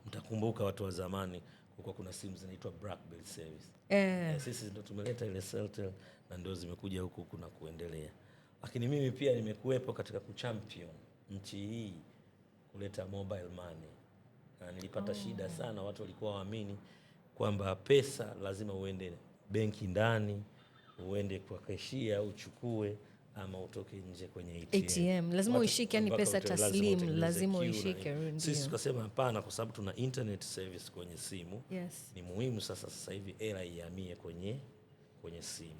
[SPEAKER 2] mtakumbuka watu wa zamani kulikuwa kuna simu zinaitwa BlackBerry service. Sisi ndo tumeleta ile Celtel na ndio zimekuja huku kuna kuendelea. Lakini mimi pia nimekuwepo katika kuchampion nchi hii kuleta mobile money. Na nilipata shida sana, watu walikuwa waamini kwamba pesa lazima uende benki ndani, uende kwa kashia uchukue ama utoke nje kwenye ATM.
[SPEAKER 1] ATM, lazima
[SPEAKER 2] Watu
[SPEAKER 1] uishike, yani
[SPEAKER 2] mpaka
[SPEAKER 1] pesa
[SPEAKER 2] lazima
[SPEAKER 1] taslim,
[SPEAKER 2] utengeneze
[SPEAKER 1] lazima
[SPEAKER 2] queue na
[SPEAKER 1] uishike,
[SPEAKER 2] nini.
[SPEAKER 1] ndio.
[SPEAKER 2] Sisi tukasema hapana, kwa sababu tuna internet service kwenye simu. Ni muhimu sasa hivi hela ihamie kwenye simu.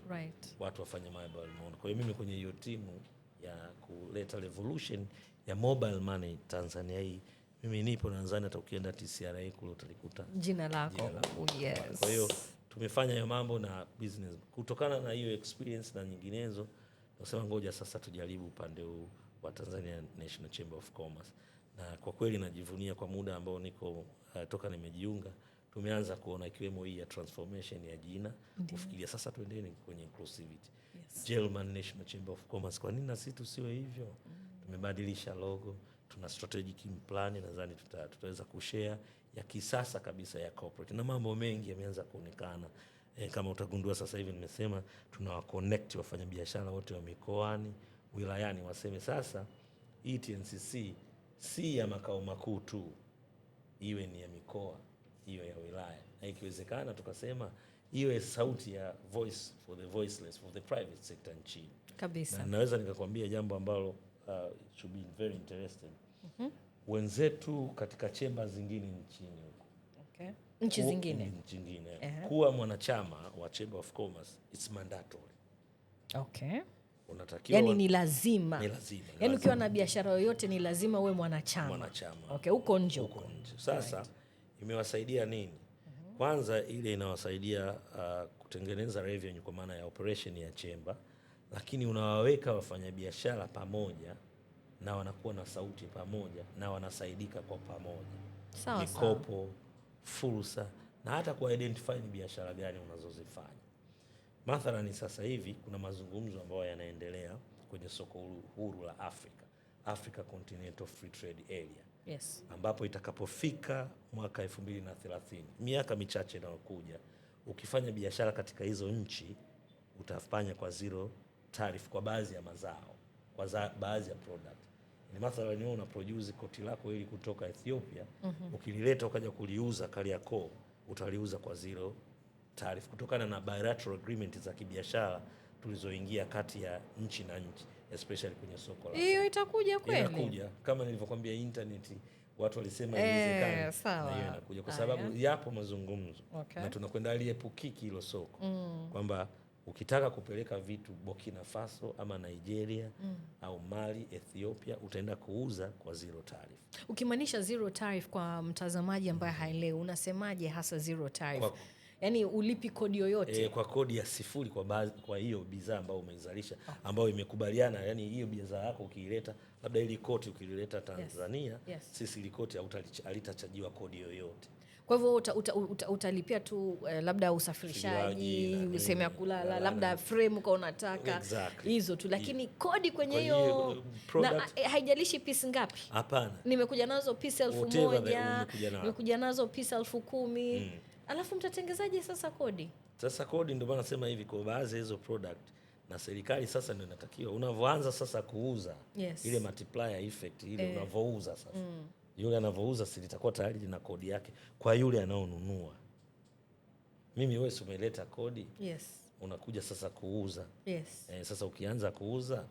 [SPEAKER 2] Watu wafanye mobile money. Kwa hiyo mimi kwenye hiyo timu ya kuleta revolution ya mobile money Tanzania hii, mimi nipo, nadhani hata ukienda TCRA kule utalikuta
[SPEAKER 1] jina lako.
[SPEAKER 2] Jina lako.
[SPEAKER 1] Oh, yes.
[SPEAKER 2] Kwa hiyo tumefanya hayo mambo na business. Kutokana na hiyo experience na nyinginezo, tunasema ngoja sasa tujaribu upande huu wa Tanzania National Chamber of Commerce. Na kwa kweli najivunia kwa muda ambao niko toka nimejiunga, tumeanza kuona ikiwemo hii ya transformation ya jina, kufikiria sasa tuendeni kwenye inclusivity. German National Chamber of Commerce, kwa nini na sisi tusiwe hivyo? Tumebadilisha logo, tuna strategic plan, nadhani tutaweza kushare ya kisasa kabisa ya corporate, na mambo mengi yameanza kuonekana. Kama utagundua sasa hivi nimesema tunawa connect wafanyabiashara wote wa mikoani, wilayani, waseme sasa hii TNCC si ya makao makuu tu, iwe ni ya mikoa, iwe ya wilaya, na ikiwezekana tukasema iwe sauti ya voice for the voiceless, for the private sector nchini. Na naweza nikakwambia jambo ambalo should be very interesting. Wenzetu katika chemba zingine nchini huko.
[SPEAKER 1] Nchi zingine.
[SPEAKER 2] Nchi zingine. Kuwa mwanachama wa Chamber of Commerce it's mandatory. Unatakiwa
[SPEAKER 1] Yaani ni lazima.
[SPEAKER 2] Ni lazima, ni
[SPEAKER 1] Yaani
[SPEAKER 2] lazima.
[SPEAKER 1] ukiwa na biashara yoyote ni lazima uwe mwanachama.
[SPEAKER 2] Mwanachama.
[SPEAKER 1] Okay, huko nje
[SPEAKER 2] Huko
[SPEAKER 1] huko.
[SPEAKER 2] nje. Sasa imewasaidia nini? Kwanza ile inawasaidia kutengeneza revenue kwa maana ya operation ya chamber, lakini unawaweka wafanyabiashara pamoja na wanakuwa na sauti pamoja na wanasaidika kwa pamoja. Mikopo, fursa na hata ku identify ni biashara gani unazozifanya. Mathalani sasa hivi kuna mazungumzo ambayo yanaendelea kwenye soko huru la Afrika, Africa Continental Free Trade Area.
[SPEAKER 1] Yes.
[SPEAKER 2] Ambapo itakapofika mwaka 2030, miaka michache inayokuja, ukifanya biashara katika hizo nchi utafanya kwa zero tariff kwa baadhi ya mazao, kwa baadhi ya product. Ni mathalan wewe una produce koti lako ili kutoka Ethiopia, ukilileta ukaja kuliuza Kariakoo, utaliuza kwa zero tariff kutokana na bilateral agreement za kibiashara tulizoingia kati ya nchi na nchi, especially kwenye soko la.
[SPEAKER 1] Hiyo itakuja kweli?
[SPEAKER 2] Inakuja. Kama nilivyokuambia internet watu walisema haiwezekani. Na hiyo inakuja kwa sababu yapo mazungumzo.
[SPEAKER 1] Okay.
[SPEAKER 2] Na tunakwenda aliepukiki hilo soko. Kwamba ukitaka kupeleka vitu Burkina Faso ama Nigeria au Mali, Ethiopia, utaenda kuuza kwa zero tariff.
[SPEAKER 1] Ukimaanisha zero tariff kwa mtazamaji ambaye haelewi, unasemaje hasa zero tariff? Yaani ulipi kodi yoyote?
[SPEAKER 2] Kwa kodi ya sifuri kwa hiyo bidhaa ambayo umeizalisha, ambayo imekubaliana, yani hiyo bidhaa yako ukiileta, labda ili koti ukilileta Tanzania,
[SPEAKER 1] yes.
[SPEAKER 2] Sisi ili koti halitachajiwa kodi yoyote.
[SPEAKER 1] Kwa hivyo utalipia tu labda usafirishaji, sehemu ya kulala, labda frame kwa unataka, hizo tu, lakini kodi kwenye hiyo na haijalishi piece ngapi.
[SPEAKER 2] Hapana.
[SPEAKER 1] Nimekuja nazo piece 1000, nimekuja nazo piece 10,000. Alafu mtatengezaje sasa kodi?
[SPEAKER 2] Sasa kodi ndio maana nasema hivi kwa baadhi hizo product na serikali sasa ndio inatakiwa unavoanza sasa kuuza,
[SPEAKER 1] yes.
[SPEAKER 2] Ile multiplier effect ile unavouza sasa. Yule anavouza si litakuwa tayari lina kodi yake kwa yule anaonunua. Mimi wewe umeleta kodi.
[SPEAKER 1] Yes.
[SPEAKER 2] Unakuja sasa kuuza.
[SPEAKER 1] Yes.
[SPEAKER 2] Sasa ukianza kuuza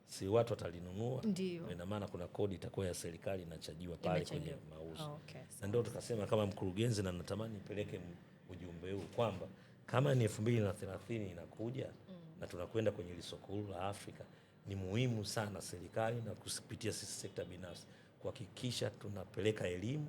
[SPEAKER 2] si watu watalinunua.
[SPEAKER 1] Ndiyo.
[SPEAKER 2] Ina maana kuna kodi itakuwa ya serikali inachajiwa pale kwenye mauzo.
[SPEAKER 1] Okay.
[SPEAKER 2] Na ndio tukasema kama mkurugenzi, na natamani nipeleke ujumbe huu kwamba kama ni 2030 inakuja na tunakwenda kwenye soko huru la Afrika, ni muhimu sana serikali na kupitia sisi sekta binafsi kuhakikisha tunapeleka elimu,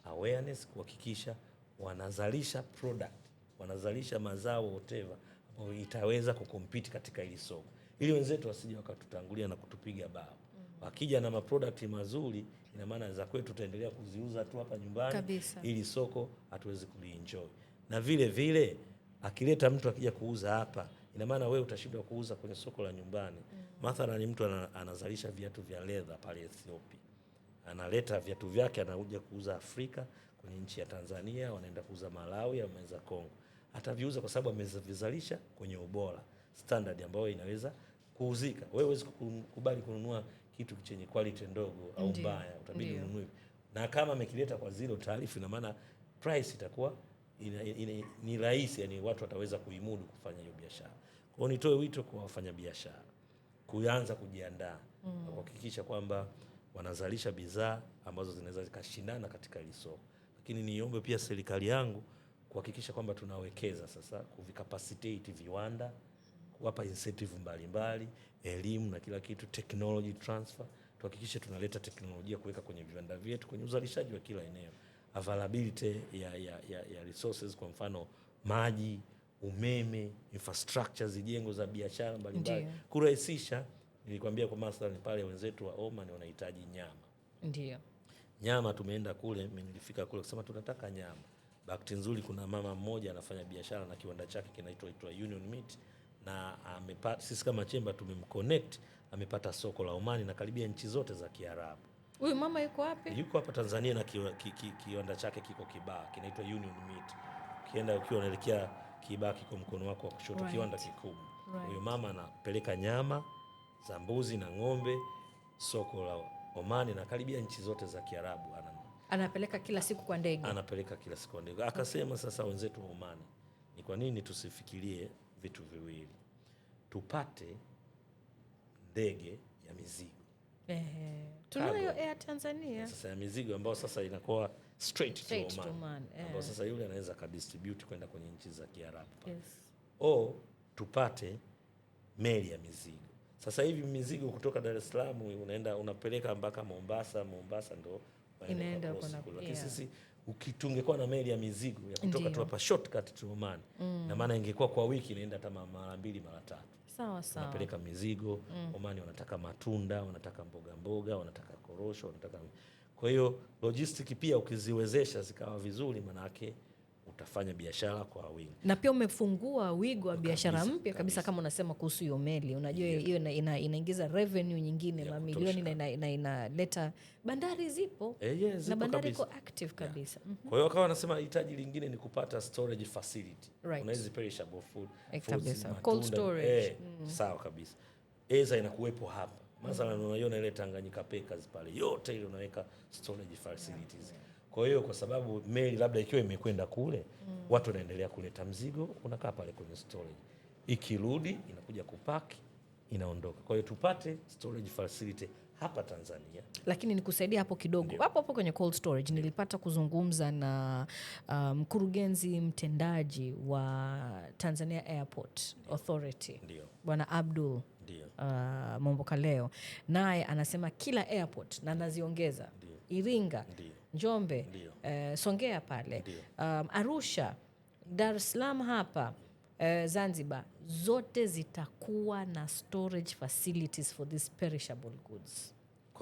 [SPEAKER 2] awareness, kuhakikisha wanazalisha product, wanazalisha mazao whatever ambayo itaweza kucompete katika hili soko, ili wenzetu wasije wakatutangulia na kutupiga bao. Wakija na maproduct mazuri, ina maana za kwetu tutaendelea kuziuza tu hapa nyumbani
[SPEAKER 1] kabisa,
[SPEAKER 2] ili soko hatuwezi kulienjoy. Na vile vile akileta mtu akija kuuza hapa, ina maana wewe utashindwa kuuza kwenye soko la nyumbani. Mathalan mtu anazalisha viatu vya leather pale Ethiopia, analeta viatu vyake anakuja kuuza Afrika, kwenye nchi ya Tanzania, wanaenda kuuza Malawi au mwenza Kongo. Ataviuza kwa sababu amevizalisha kwenye ubora standard ambayo inaweza kuuzika. Wewe huwezi kukubali kununua kitu chenye quality ndogo au mbaya, utabidi ununue. Na kama amekileta kwa zero tariff, ina maana price itakuwa ni rahisi, yani watu wataweza kuimudu kufanya hiyo biashara. Kwa hiyo nitoe wito kwa wafanyabiashara kuanza kujiandaa na kuhakikisha kwamba wanazalisha bidhaa ambazo zinaweza zikashindana katika hili soko. Lakini niombe pia serikali yangu kuhakikisha kwamba tunawekeza sasa kuvicapacitate viwanda, kuwapa incentive mbalimbali, elimu na kila kitu, technology transfer. Tuhakikishe tunaleta teknolojia kuweka kwenye viwanda vyetu, kwenye uzalishaji wa kila eneo. Availability ya resources, kwa mfano maji, umeme, infrastructure, zijengo za biashara mbalimbali, kurahisisha. Nilikwambia kwa mathalan pale wenzetu wa Oman wanahitaji nyama.
[SPEAKER 1] Ndio.
[SPEAKER 2] Nyama tumeenda kule, mimi nilifika kule kusema tunataka nyama. Bahati nzuri kuna mama mmoja anafanya biashara na kiwanda chake kinaitwa Union Meat, na amepata, sisi kama chemba tumemconnect, amepata soko la Oman na karibia nchi zote za Kiarabu.
[SPEAKER 1] Huyu mama yuko wapi?
[SPEAKER 2] Yuko hapa Tanzania na kiwanda chake kiko Kibaha, kinaitwa Union Meat. Ukienda ukiwa unaelekea Kibaha kiko mkono wako wa kushoto,
[SPEAKER 1] right.
[SPEAKER 2] Kiwanda kikubwa.
[SPEAKER 1] Right.
[SPEAKER 2] Huyu mama anapeleka nyama za mbuzi na ng'ombe soko la Omani na karibia nchi zote za Kiarabu.
[SPEAKER 1] Anapeleka kila siku kwa ndege.
[SPEAKER 2] Anapeleka kila siku kwa ndege. Akasema sasa wenzetu wa Omani, ni kwa nini tusifikirie vitu viwili? Tupate ndege ya mizigo.
[SPEAKER 1] Tunayo Air Tanzania.
[SPEAKER 2] Sasa ya mizigo ambayo sasa inakuwa straight to Oman. Ambayo sasa yule anaweza akadistribute kwenda kwenye nchi za Kiarabu.
[SPEAKER 1] Yes.
[SPEAKER 2] O tupate meli ya mizigo. Sasa hivi mizigo kutoka Dar es Salaam unaenda unapeleka mpaka Mombasa, Mombasa ndo
[SPEAKER 1] inaenda huko.
[SPEAKER 2] Lakini sisi ukitungekuwa na meli ya mizigo ya kutoka tu hapa shortcut to Oman, na maana ingekuwa kwa wiki inaenda hata mara mbili mara tatu.
[SPEAKER 1] Sawa sawa.
[SPEAKER 2] Unapeleka mizigo, Oman wanataka matunda, wanataka mboga mboga, wanataka korosho, wanataka. Kwa hiyo logistics pia ukiziwezesha zikawa vizuri, maana yake Utafanya biashara kwa wingi.
[SPEAKER 1] Na pia umefungua wigo wa biashara mpya kabisa, kama unasema kuhusu hiyo meli. Unajua hiyo inaingiza revenue nyingine mamilioni na inaleta bandari zipo.
[SPEAKER 2] Yeah, zipo
[SPEAKER 1] na bandari
[SPEAKER 2] kabisa.
[SPEAKER 1] Iko active kabisa.
[SPEAKER 2] Kwa hiyo wakawa wanasema hitaji lingine ni kupata storage facility. Kuna hizi perishable food, fruits, matunda.
[SPEAKER 1] Cold storage.
[SPEAKER 2] Sawa kabisa. Eza inakuwepo hapa. Mathalan unaiona ile Tanganyika Packers pale, yote ile unaweka storage facilities. Kwa hiyo kwa sababu meli labda ikiwa imekwenda kule, watu wanaendelea kuleta mzigo, unakaa pale kwenye storage. Ikirudi inakuja kupaki, inaondoka. Kwa hiyo tupate storage facility hapa Tanzania.
[SPEAKER 1] Lakini nikusaidia hapo kidogo. Hapo hapo kwenye cold storage nilipata kuzungumza na mkurugenzi mtendaji wa Tanzania Airport Authority. Bwana Abdul Mombokaleo. Naye anasema kila airport, na anaziongeza Iringa, Njombe, Songea pale, Arusha, Dar es Salaam hapa, Zanzibar, zote zitakuwa na storage facilities for these perishable goods.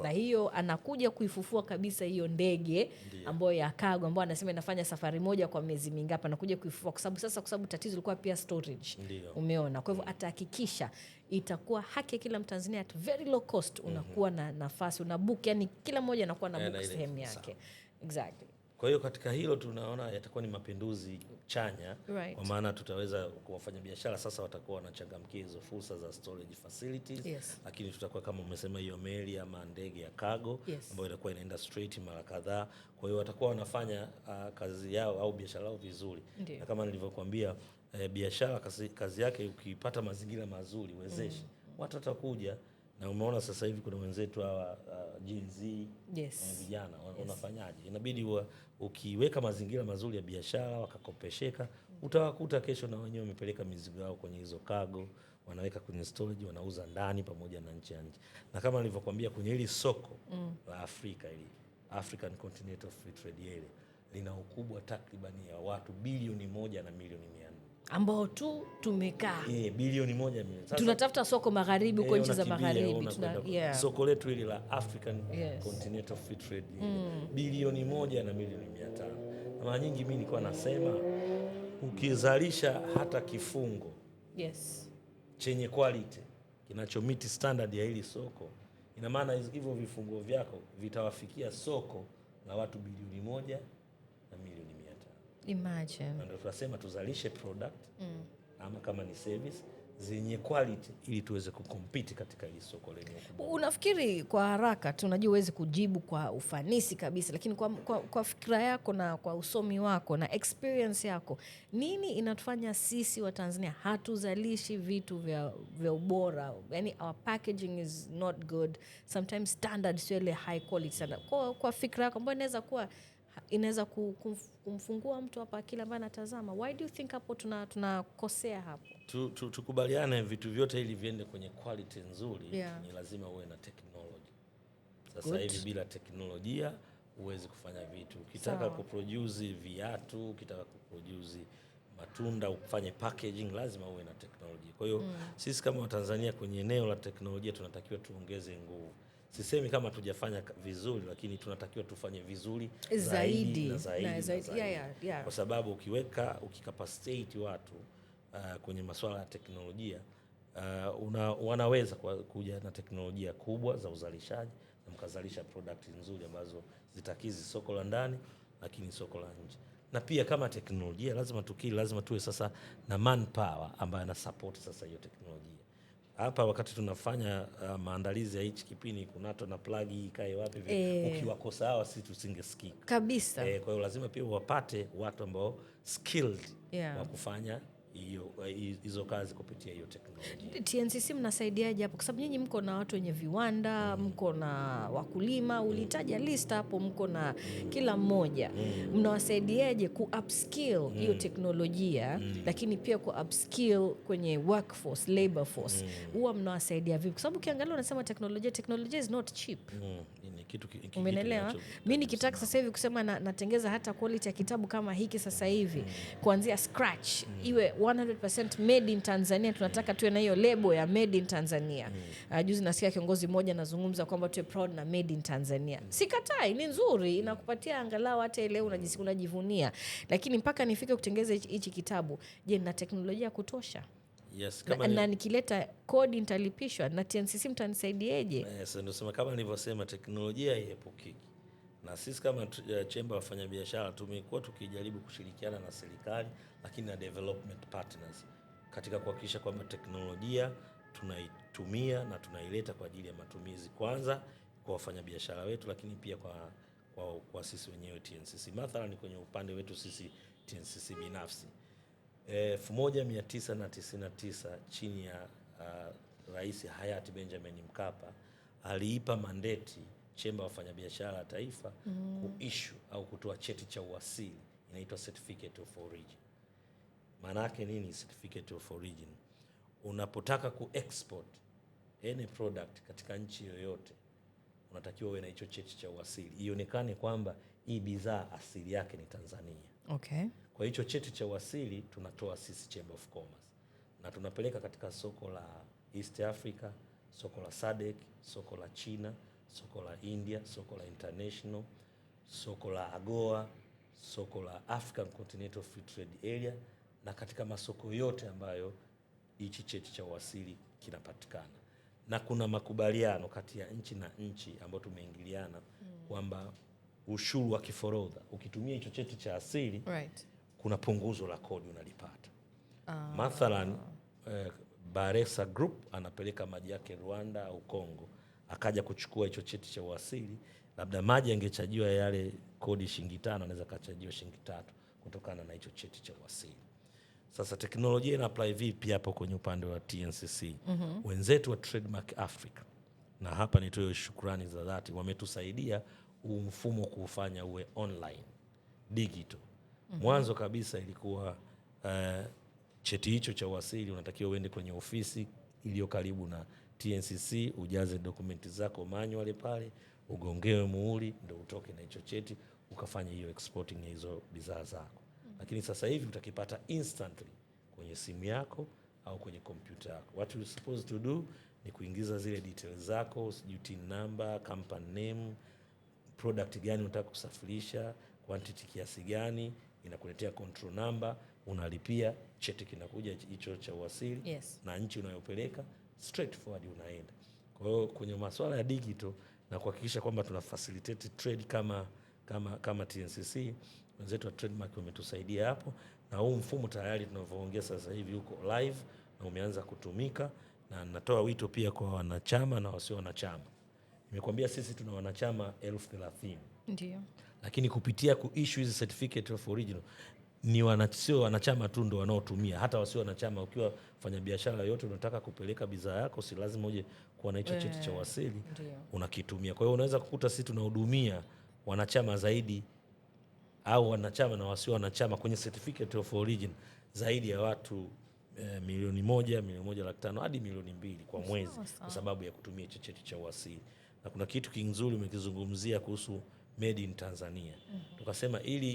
[SPEAKER 1] Na hiyo anakuja kuifufua kabisa hiyo ndege ambayo ya cargo, ambayo anasema inafanya safari moja kwa miezi mingapi, anakuja kuifufua kwa sababu sasa, kwa sababu tatizo lilikuwa pia storage. Umeona? Kwa hivyo atahakikisha itakuwa haki ya kila Mtanzania at very low cost, unakuwa na nafasi, una book, yani kila mmoja anakuwa na book sehemu yake. Exactly.
[SPEAKER 2] Kwa hiyo katika hilo tunaona yatakuwa ni mapinduzi chanya, kwa maana tutaweza kuwafanya biashara sasa watakuwa wanachangamkia hizo fursa za storage facilities. Lakini tutakuwa kama umesema hiyo meli ama ndege ya cargo ambayo itakuwa inaenda straight mara kadhaa. Kwa hiyo watakuwa wanafanya kazi yao au biashara yao vizuri. Na kama nilivyokuambia, biashara kazi yake ukipata mazingira mazuri uwezeshe, watu watakuja. Na umeona sasa hivi kuna wenzetu hawa Gen Z, vijana unafanyaje? Inabidi ukiweka mazingira mazuri ya biashara wakakopesheka, utawakuta kesho na wenyewe wamepeleka mizigo yao kwenye hizo cargo, wanaweka kwenye storage, wanauza ndani pamoja na nchi ya nje. Na kama nilivyokuambia kwenye hili soko la Afrika hili, African Continental Free Trade Area, lina ukubwa takriban ya watu bilioni 1 na milioni 400.
[SPEAKER 1] Ambao tu tumekaa.
[SPEAKER 2] Bilioni 1 milioni. Sasa,
[SPEAKER 1] tunatafuta soko magharibi huko nchi za magharibi.
[SPEAKER 2] Soko letu hili la African Continental Free Trade bilioni 1 na milioni 500. Na mara nyingi mimi nilikuwa nasema ukizalisha hata kifungo chenye quality kinachomiti standard ya hili soko, ina maana hivyo vifungo vyako vitawafikia soko la watu bilioni 1 na milioni 500.
[SPEAKER 1] Imagine.
[SPEAKER 2] Na ndio tunasema tuzalishe product ama kama ni service zenye quality ili tuweze kucompete katika hili soko lenye ukubwa.
[SPEAKER 1] Unafikiri kwa haraka tu, unajua huwezi kujibu kwa ufanisi kabisa, lakini kwa fikra yako na kwa usomi wako na experience yako, nini inatufanya sisi wa Tanzania hatuzalishi vitu vya ubora? Yani our packaging is not good. Sometimes standards sio ile high quality sana. Kwa fikra yako ambayo inaweza kuwa inaweza kumfungua mtu hapa akili ambaye anatazama, why do you think hapo tunakosea hapo?
[SPEAKER 2] Tukubaliane vitu vyote ili viende kwenye quality nzuri, ni lazima uwe na technology. Sasa hivi bila teknolojia huwezi kufanya vitu. Ukitaka kuproduce viatu, ukitaka kuproduce matunda, ufanye packaging, lazima uwe na teknolojia. Kwa hiyo sisi kama Watanzania kwenye eneo la teknolojia tunatakiwa tuongeze nguvu. Sisemi kama tujafanya vizuri, lakini tunatakiwa tufanye vizuri zaidi na zaidi na zaidi. Kwa sababu ukicapacitate watu kwenye masuala ya teknolojia, wanaweza kuja na teknolojia kubwa za uzalishaji na mkazalisha product nzuri ambazo zitakizi soko la ndani lakini soko la nje. Na pia kama teknolojia lazima tukiri, lazima tuwe sasa na manpower ambayo ana support sasa hiyo teknolojia. Hapa wakati tunafanya maandalizi ya hichi kipindi kunato na plug hii ikae wapi ukiwakosa hawa sisi tusingesikika.
[SPEAKER 1] Kabisa.
[SPEAKER 2] Kwa hiyo lazima pia wapate watu ambao skilled wa kufanya hizo kazi kupitia hiyo teknolojia.
[SPEAKER 1] TNCC mnasaidiaje hapo? Kwa sababu nyinyi mko na watu wenye viwanda, mko na wakulima, ulitaja list hapo, mko na kila mmoja. Mnawasaidiaje ku upskill hiyo teknolojia, lakini pia ku upskill kwenye workforce, labor force? Huwa mnawasaidia vipi? Kwa sababu ukiangalia unasema teknolojia is not cheap.
[SPEAKER 2] Ni Kitu
[SPEAKER 1] Umenielewa? Mi nikitaka sasa hivi kusema natengeza hata quality ya kitabu kama hiki sasa hivi kuanzia scratch iwe 100% made in Tanzania, tunataka tuwe na hiyo lebo ya made in Tanzania. Juzi nasikia kiongozi mmoja anazungumza kwamba tuwe proud na made in Tanzania. Sikatai, ni nzuri, inakupatia angalau hata ile unajivunia, lakini mpaka nifike kutengeza hichi kitabu, je, na teknolojia ya kutosha?
[SPEAKER 2] Yes,
[SPEAKER 1] Na,
[SPEAKER 2] kama
[SPEAKER 1] na nikileta kodi nitalipishwa na TNCC mtanisaidieje?
[SPEAKER 2] Yes, ndio sema kama nilivyosema teknolojia haiepukiki. Na sisi kama chemba wafanyabiashara tumekuwa tukijaribu kushirikiana na serikali lakini na development partners katika kuhakikisha kwamba teknolojia tunaitumia na tunaileta kwa ajili ya matumizi kwanza kwa wafanyabiashara wetu, lakini pia kwa sisi wenyewe TNCC. Mathalan kwenye upande wetu sisi TNCC binafsi 1999 chini ya Rais hayati Benjamin Mkapa aliipa mandate chemba wafanyabiashara ya taifa kuissue au kutoa cheti cha uasili, inaitwa certificate of origin. Maana yake nini certificate of origin? Unapotaka kuexport any product katika nchi yoyote unatakiwa uwe na hicho cheti cha uasili, ionekane kwamba hii bidhaa asili yake ni Tanzania. Kwa hicho cheti cha uasili tunatoa sisi Chamber of Commerce na tunapeleka katika soko la East Africa, soko la SADC, soko la China, soko la India, soko la international, soko la AGOA, soko la African Continental Free Trade Area na katika masoko yote ambayo hichi cheti cha uasili kinapatikana. Na kuna makubaliano kati ya nchi na nchi ambayo tumeingiliana kwamba ushuru wa kiforodha ukitumia hicho cheti cha asili kuna punguzo la kodi unalipata. Mathalan Bakhresa Group anapeleka maji yake Rwanda au Congo, akaja kuchukua hicho cheti cha uasili, labda maji yangechajiwa yale kodi shilingi 5, anaweza kachajiwa shilingi 3 kutokana na hicho cheti cha uasili. Sasa teknolojia ina apply vipi hapo kwenye upande wa TNCC? Wenzetu wa Trademark Africa, na hapa nitoe shukrani za dhati, wametusaidia huu mfumo kuufanya uwe online digital. Mwanzo kabisa ilikuwa cheti hicho cha uasili unatakiwa uende kwenye ofisi iliyo karibu na TNCC, ujaze dokumenti zako manually pale, ugongewe muhuri, ndio utoke na hicho cheti ukafanye hiyo exporting ya hizo bidhaa zako. Lakini sasa hivi utakipata instantly kwenye simu yako au kwenye kompyuta yako. What you supposed to do ni kuingiza zile details zako, sijui TIN number, company name, product gani unataka kusafirisha, quantity kiasi gani, inakuletea control number, unalipia, cheti kinakuja hicho cha uasili na nchi unayopeleka, straightforward unaenda. Kwa hiyo kwenye masuala ya digital na kuhakikisha kwamba tuna facilitate trade kama TNCC, wenzetu wa trademark wametusaidia hapo, na huu mfumo tayari tunavyoongea sasa hivi uko live na umeanza kutumika, na natoa wito pia kwa wanachama na wasio wanachama. Nimekuambia sisi tuna wanachama 30,000. Lakini kupitia kuissue hizi certificate of original ni sio wanachama tu ndo wanaotumia, hata wasio wanachama. Ukiwa mfanya biashara yote unataka kupeleka bidhaa yako, si lazima uje kuwa na hicho cheti cha uasili, unakitumia. Kwa hiyo unaweza kukuta sisi tunahudumia wanachama zaidi au wanachama na wasio wanachama kwenye certificate of origin zaidi ya watu 1,000,000, 1,500,000 hadi 2,000,000 kwa mwezi kwa sababu ya kutumia hicho cheti cha uasili. Na kuna kitu kizuri umekizungumzia kuhusu made in Tanzania. Tukasema ili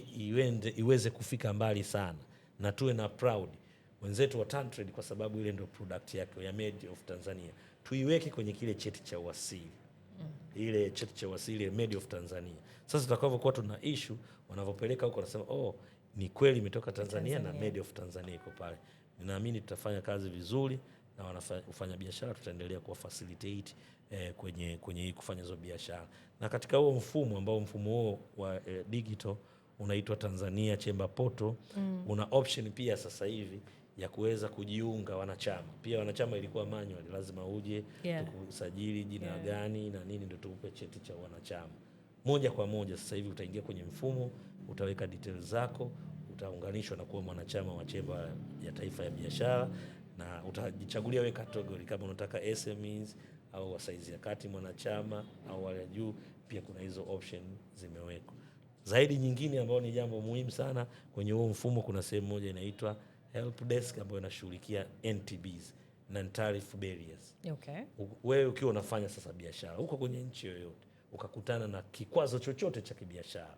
[SPEAKER 2] iweze kufika mbali sana na tuwe na proud wenzetu wa Tantrade, kwa sababu ile ndio product yake ya made of Tanzania, tuiweke kwenye kile cheti cha uasili. Ile cheti cha uasili made of Tanzania. Sasa tutakavyokuwa tuna issue, wanavyopeleka huko wanasema oh, ni kweli imetoka Tanzania na made of Tanzania iko pale. Ninaamini tutafanya kazi vizuri na wafanya biashara tutaendelea kuwa facilitate kwenye hii kufanya hizo biashara. Na katika huo mfumo ambao mfumo huo wa digital unaitwa Tanzania Chamber Portal, una option pia sasa hivi ya kuweza kujiunga wanachama. Pia wanachama ilikuwa manual, lazima uje tukusajili jina gani na nini ndio tukupe cheti cha wanachama. Moja kwa moja sasa hivi utaingia kwenye mfumo, utaweka details zako, utaunganishwa na kuwa mwanachama wa Chemba ya Taifa ya Biashara, na utajichagulia wewe category kama unataka SMEs au wa size ya kati mwanachama au wale juu, pia kuna hizo option zimewekwa. Zaidi nyingine ambayo ni jambo muhimu sana kwenye huo mfumo, kuna sehemu moja inaitwa help desk ambayo inashughulikia NTBs, non-tariff barriers. Wewe ukiwa unafanya sasa biashara huko kwenye nchi yoyote, ukakutana na kikwazo chochote cha kibiashara,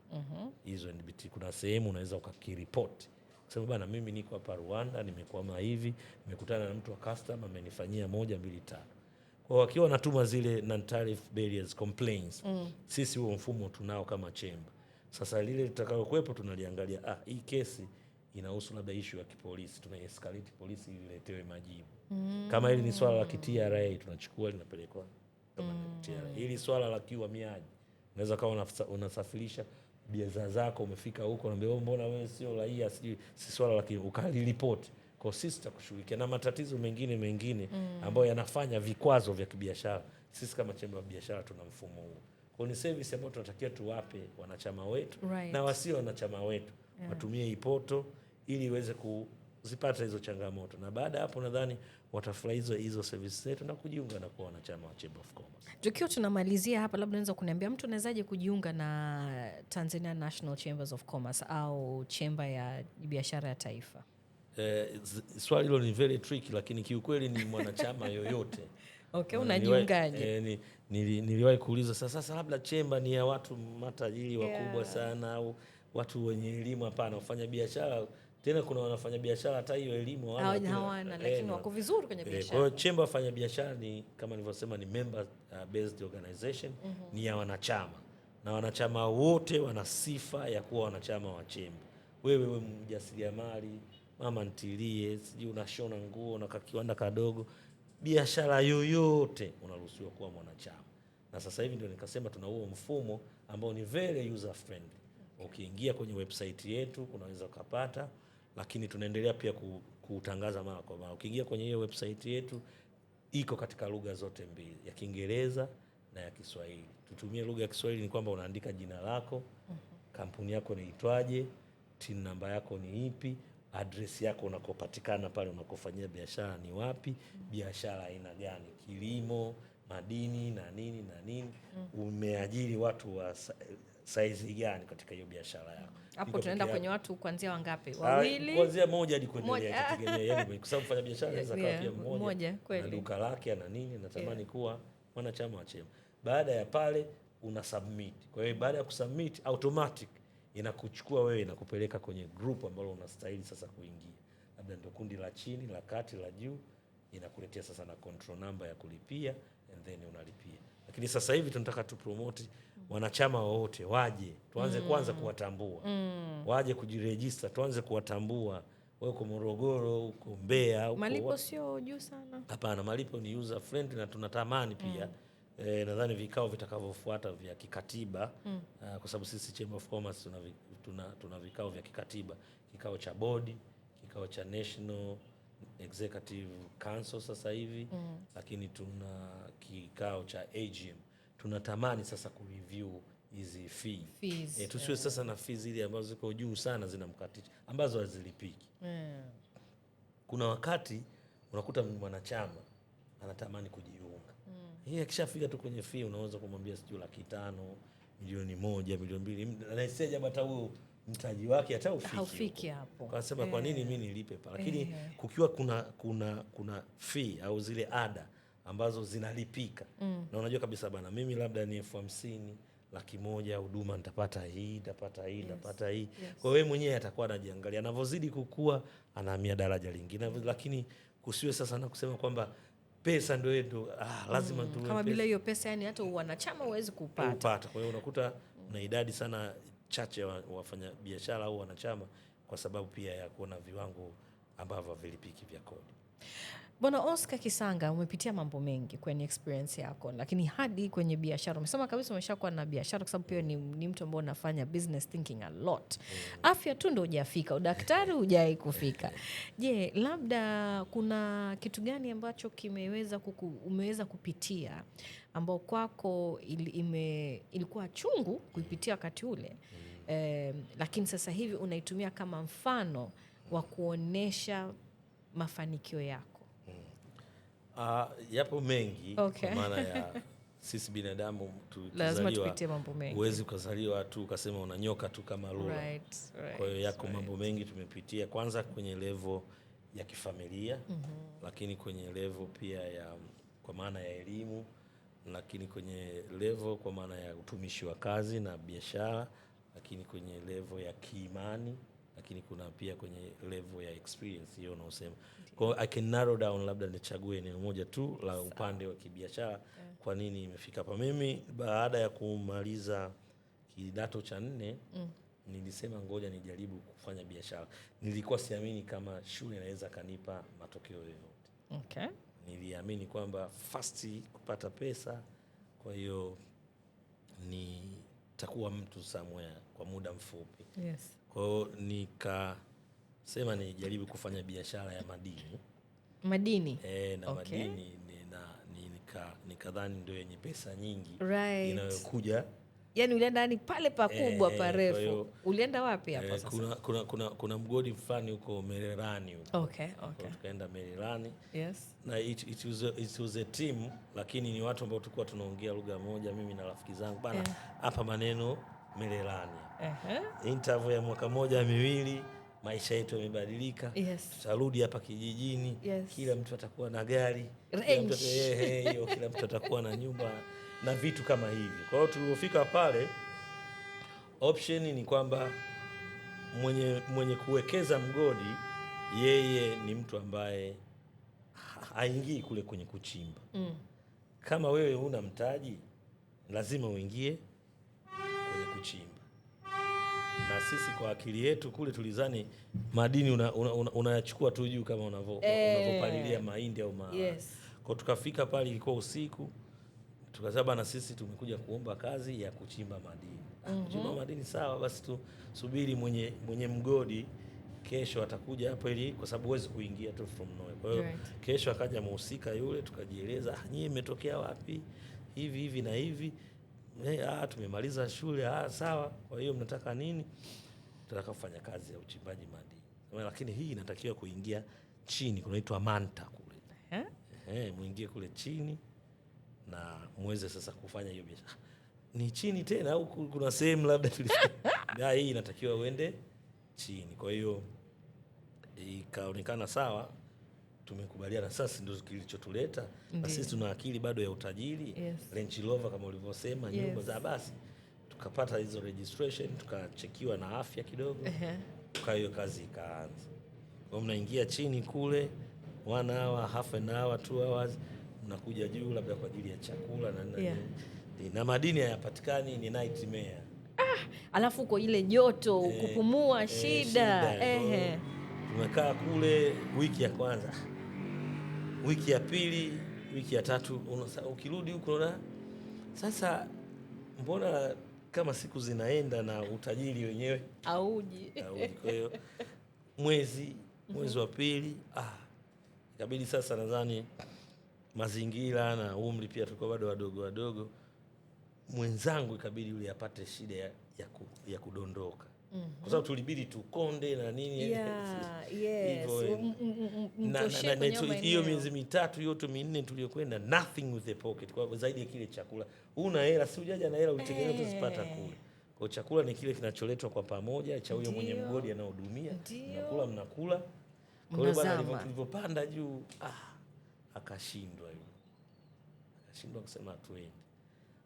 [SPEAKER 2] hizo NBT kuna sehemu unaweza ukakiripoti kusema bana, mimi niko hapa Rwanda, nimekwama hivi, nimekutana na mtu wa custom amenifanyia moja mbili tatu. Kwa wakiwa wanatuma zile non-tariff barriers complaints, sisi huo mfumo tunao kama chemba. Sasa lile litakalokuwepo tunaliangalia, hii kesi inahusu labda issue ya kipolisi, tuna escalate polisi ili iletewe majibu. Kama hili ni swala la TRA tunachukua linapelekwa kama TRA. Hili swala la kiuhamiaji, unaweza kawa unasafirisha bidhaa zako, umefika huko unaambia mbona wewe sio raia, sijui si swala la ukaliripoti. Kwa sisi tutakushughulikia na matatizo mengine mengine ambayo yanafanya vikwazo vya kibiashara. Sisi kama chemba ya biashara tuna mfumo huo. Kwa ni service ambayo tunatakiwa tuwape wanachama wetu, right, na wasio wanachama wetu, watumie ipoto ili iweze kuzipata hizo changamoto, na baada ya hapo nadhani watafurahia hizo service zetu na kujiunga na kuwa wanachama wa Chamber of Commerce.
[SPEAKER 1] Tukiwa tunamalizia hapa, labda unaweza kuniambia mtu anawezaje kujiunga na Tanzania National Chambers of Commerce au Chemba ya Biashara ya Taifa?
[SPEAKER 2] Swali hilo ni very tricky, lakini kiukweli ni mwanachama yoyote.
[SPEAKER 1] Okay, unajiungaje?
[SPEAKER 2] Niliwahi kuuliza sasa labda chemba ni ya watu matajiri wakubwa sana au watu wenye elimu. Hapana, wafanya biashara tena kuna wanafanya biashara hata hiyo elimu
[SPEAKER 1] hawana, lakini wako vizuri kwenye biashara.
[SPEAKER 2] Kwa hiyo chemba wafanya biashara ni kama nilivyosema ni member based organization, ni ya wanachama, na wanachama wote wana sifa ya kuwa wanachama wa chemba. Wewe mjasiriamali, mama ntilie, sijui unashona nguo na kiwanda kadogo, biashara yoyote unaruhusiwa kuwa mwanachama. Na sasa hivi ndio nikasema tuna huo mfumo ambao ni very user friendly. Ukiingia kwenye website yetu unaweza kupata, lakini tunaendelea pia kutangaza mara kwa mara. Ukiingia kwenye hiyo website yetu iko katika lugha zote mbili, ya Kiingereza na ya Kiswahili. Tutumie lugha ya Kiswahili ni kwamba unaandika jina lako, kampuni yako inaitwaje, TIN namba yako ni ipi, address yako unakopatikana pale unakofanyia biashara ni wapi, biashara aina gani, kilimo, madini na nini na nini, umeajiri watu wa saizi gani katika hiyo biashara yako.
[SPEAKER 1] Hapo tunaenda kwenye watu kuanzia wangapi? Wawili?
[SPEAKER 2] Kuanzia moja hadi kuendelea, itategemea yani, kwa sababu mfanya biashara anaweza kuwa pia mmoja na duka lake na nini, natamani kuwa mwanachama wa chemba. Baada ya pale una submit. Kwa hiyo baada ya kusubmit automatic inakuchukua wewe inakupeleka kwenye group ambalo unastahili sasa kuingia. Labda ndio kundi la chini, la kati, la juu, inakuletea sasa na control number ya kulipia and then unalipia. Lakini sasa hivi tunataka tu promote wanachama wote waje, tuanze kwanza kuwatambua. Waje kujiregister, tuanze kuwatambua. Wewe uko Morogoro, uko Mbeya, uko
[SPEAKER 1] malipo sio juu sana.
[SPEAKER 2] Hapana, malipo ni user friendly na tunatamani pia nadhani vikao vitakavyofuata vya kikatiba, kwa sababu sisi Chamber of Commerce tuna vikao vya kikatiba, kikao cha bodi, kikao cha National Executive Council sasa hivi, lakini tuna kikao cha AGM. Tunatamani sasa kureview hizi fees. Tusiwe sasa na fees ile ambazo ziko juu sana zinamkatisha, ambazo hazilipiki. Kuna wakati unakuta mwanachama anatamani kujiunga. Yeye akishafika tu kwenye fee unaweza kumwambia sijui 500,000, 1,000,000, 2,000,000, na hata huo mtaji wake hata
[SPEAKER 1] haufiki hapo.
[SPEAKER 2] Kwa sababu kwa nini mimi nilipe pale? Lakini kukiwa kuna fee au zile ada ambazo zinalipika. Na unajua kabisa bana, mimi labda ni 50,000, 100,000 huduma nitapata hii, nitapata hii, nitapata hii. Kwa hiyo mwenyewe atakuwa anajiangalia. Anavozidi kukua anahamia daraja lingine. Lakini kusiwe sasa na kusema kwamba pesa ndio yetu, lazima tuwe
[SPEAKER 1] kama bila hiyo pesa yani hata wanachama huwezi kupata.
[SPEAKER 2] Kwa hiyo unakuta na idadi sana chache wafanya biashara au wanachama kwa sababu pia ya kuona viwango ambavyo vilipiki vya kodi.
[SPEAKER 1] Bwana Oscar Kisanga, umepitia mambo mengi kwenye experience yako, lakini hadi kwenye biashara umesema kabisa umeshakuwa na biashara, kwa sababu pia ni mtu ambaye unafanya business thinking a lot. Afya tu ndio hujafika, udaktari hujai kufika. Je, labda kuna kitu gani ambacho kimeweza umeweza kupitia ambao kwako ilikuwa chungu kuipitia wakati ule, lakini sasa hivi unaitumia kama mfano wa kuonesha mafanikio yako?
[SPEAKER 2] Yapo mengi. Kwa maana ya sisi binadamu
[SPEAKER 1] lazima tupitie mambo mengi.
[SPEAKER 2] Huwezi ukazaliwa tu ukasema unanyoka tu kama lula.
[SPEAKER 1] Right.
[SPEAKER 2] Kwa hiyo yako mambo mengi tumepitia, kwanza kwenye level ya kifamilia, lakini kwenye level pia ya kwa maana ya elimu, Lakini kwenye level kwa maana ya utumishi wa kazi na biashara, lakini kwenye level ya kiimani, lakini kuna pia kwenye level ya experience hiyo unaosema. Kwa hiyo I can narrow down, labda nichague eneo moja tu la upande wa kibiashara. Kwa nini imefika hapa? Mimi baada ya kumaliza kidato cha nne nilisema ngoja nijaribu kufanya biashara. Nilikuwa siamini kama shule inaweza kanipa matokeo yoyote. Niliamini kwamba fast kupata pesa, kwa hiyo nitakuwa mtu somewhere kwa muda mfupi. Kwa hiyo nikasema nijaribu kufanya biashara ya madini.
[SPEAKER 1] Madini.
[SPEAKER 2] Na madini nikadhani ndio yenye pesa nyingi inayokuja.
[SPEAKER 1] Yaani ulienda yani pale pakubwa parefu.
[SPEAKER 2] Kwa hiyo,
[SPEAKER 1] Ulienda wapi hapo sasa?
[SPEAKER 2] Kuna mgodi fulani huko Mererani huko. Kwa tukaenda Mererani. Na it was a team, lakini ni watu ambao tulikuwa tunaongea lugha moja, mimi na rafiki zangu bana, hapa maneno Mererani. Interview ya mwaka moja miwili, maisha yetu yamebadilika. Tutarudi hapa kijijini. Kila mtu atakuwa na gari, kila mtu
[SPEAKER 1] Range.
[SPEAKER 2] hiyo, kila mtu atakuwa na nyumba na vitu kama hivyo. Kwa hiyo tulipofika pale, option ni kwamba mwenye kuwekeza mgodi yeye ni mtu ambaye haingii kule kwenye kuchimba. Kama wewe huna mtaji, lazima uingie kwenye kuchimba. Na sisi kwa akili yetu kule tulizani madini unayachukua tu juu kama unavyopalilia mahindi au maharage. Kwa tukafika pale ilikuwa usiku, tukasema bana, sisi tumekuja kuomba kazi ya kuchimba madini. Kuchimba madini sawa, basi tusubiri mwenye mgodi kesho atakuja hapo, ili kwa sababu huwezi kuingia tu from nowhere. Kwa hiyo kesho akaja mhusika yule, tukajieleza, nyie mmetokea wapi, hivi hivi na hivi. Tumemaliza shule, sawa, kwa hiyo mnataka nini? Tunataka kufanya kazi ya uchimbaji madini. Lakini hii inatakiwa kuingia chini, kunaitwa manta kule. Muingie kule chini na muweze sasa kufanya hiyo biashara. Ni chini tena au kuna sehemu labda tulifika? Hii inatakiwa uende chini. Kwa hiyo ikaonekana sawa, tumekubaliana. Sasa ndio kilichotuleta. Na sisi tuna akili bado ya utajiri. Range Rover kama ulivyosema, nyumba za basi. Tukapata hizo registration, tukachekiwa na afya kidogo. Kwa hiyo kazi ikaanza. Kwa hiyo mnaingia chini kule 1 hour, half an hour, 2 hours, mnakuja juu labda kwa ajili ya chakula na nini. Na madini hayapatikani, ni nightmare.
[SPEAKER 1] Alafu kwa ile joto, kupumua shida.
[SPEAKER 2] Shida. Tumekaa kule wiki ya kwanza, wiki ya pili, wiki ya tatu, ukirudi huko unaona sasa mbona kama siku zinaenda na utajiri wenyewe
[SPEAKER 1] Auji.
[SPEAKER 2] Auji. Kwa hiyo mwezi wa pili, ikabidi sasa, nadhani mazingira na umri pia tulikuwa bado wadogo wadogo, mwenzangu ikabidi yule apate shida ya kudondoka. Kwa sababu tulibidi tukonde na nini. Hivyo,
[SPEAKER 1] Mtoshee kwenye maeneo.
[SPEAKER 2] Hiyo miezi mitatu yote minne tuliyokwenda, nothing with the pocket, kwa zaidi ya kile chakula. Una hela, si hujaja na hela utegemea utazipata kule. Kwa chakula ni kile kinacholetwa kwa pamoja cha huyo mwenye mgodi anahudumia. Mnakula, mnakula. Kwa hiyo bwana,
[SPEAKER 1] Mnazama.
[SPEAKER 2] tulivyopanda juu, akashindwa yule. Akashindwa kusema tuende.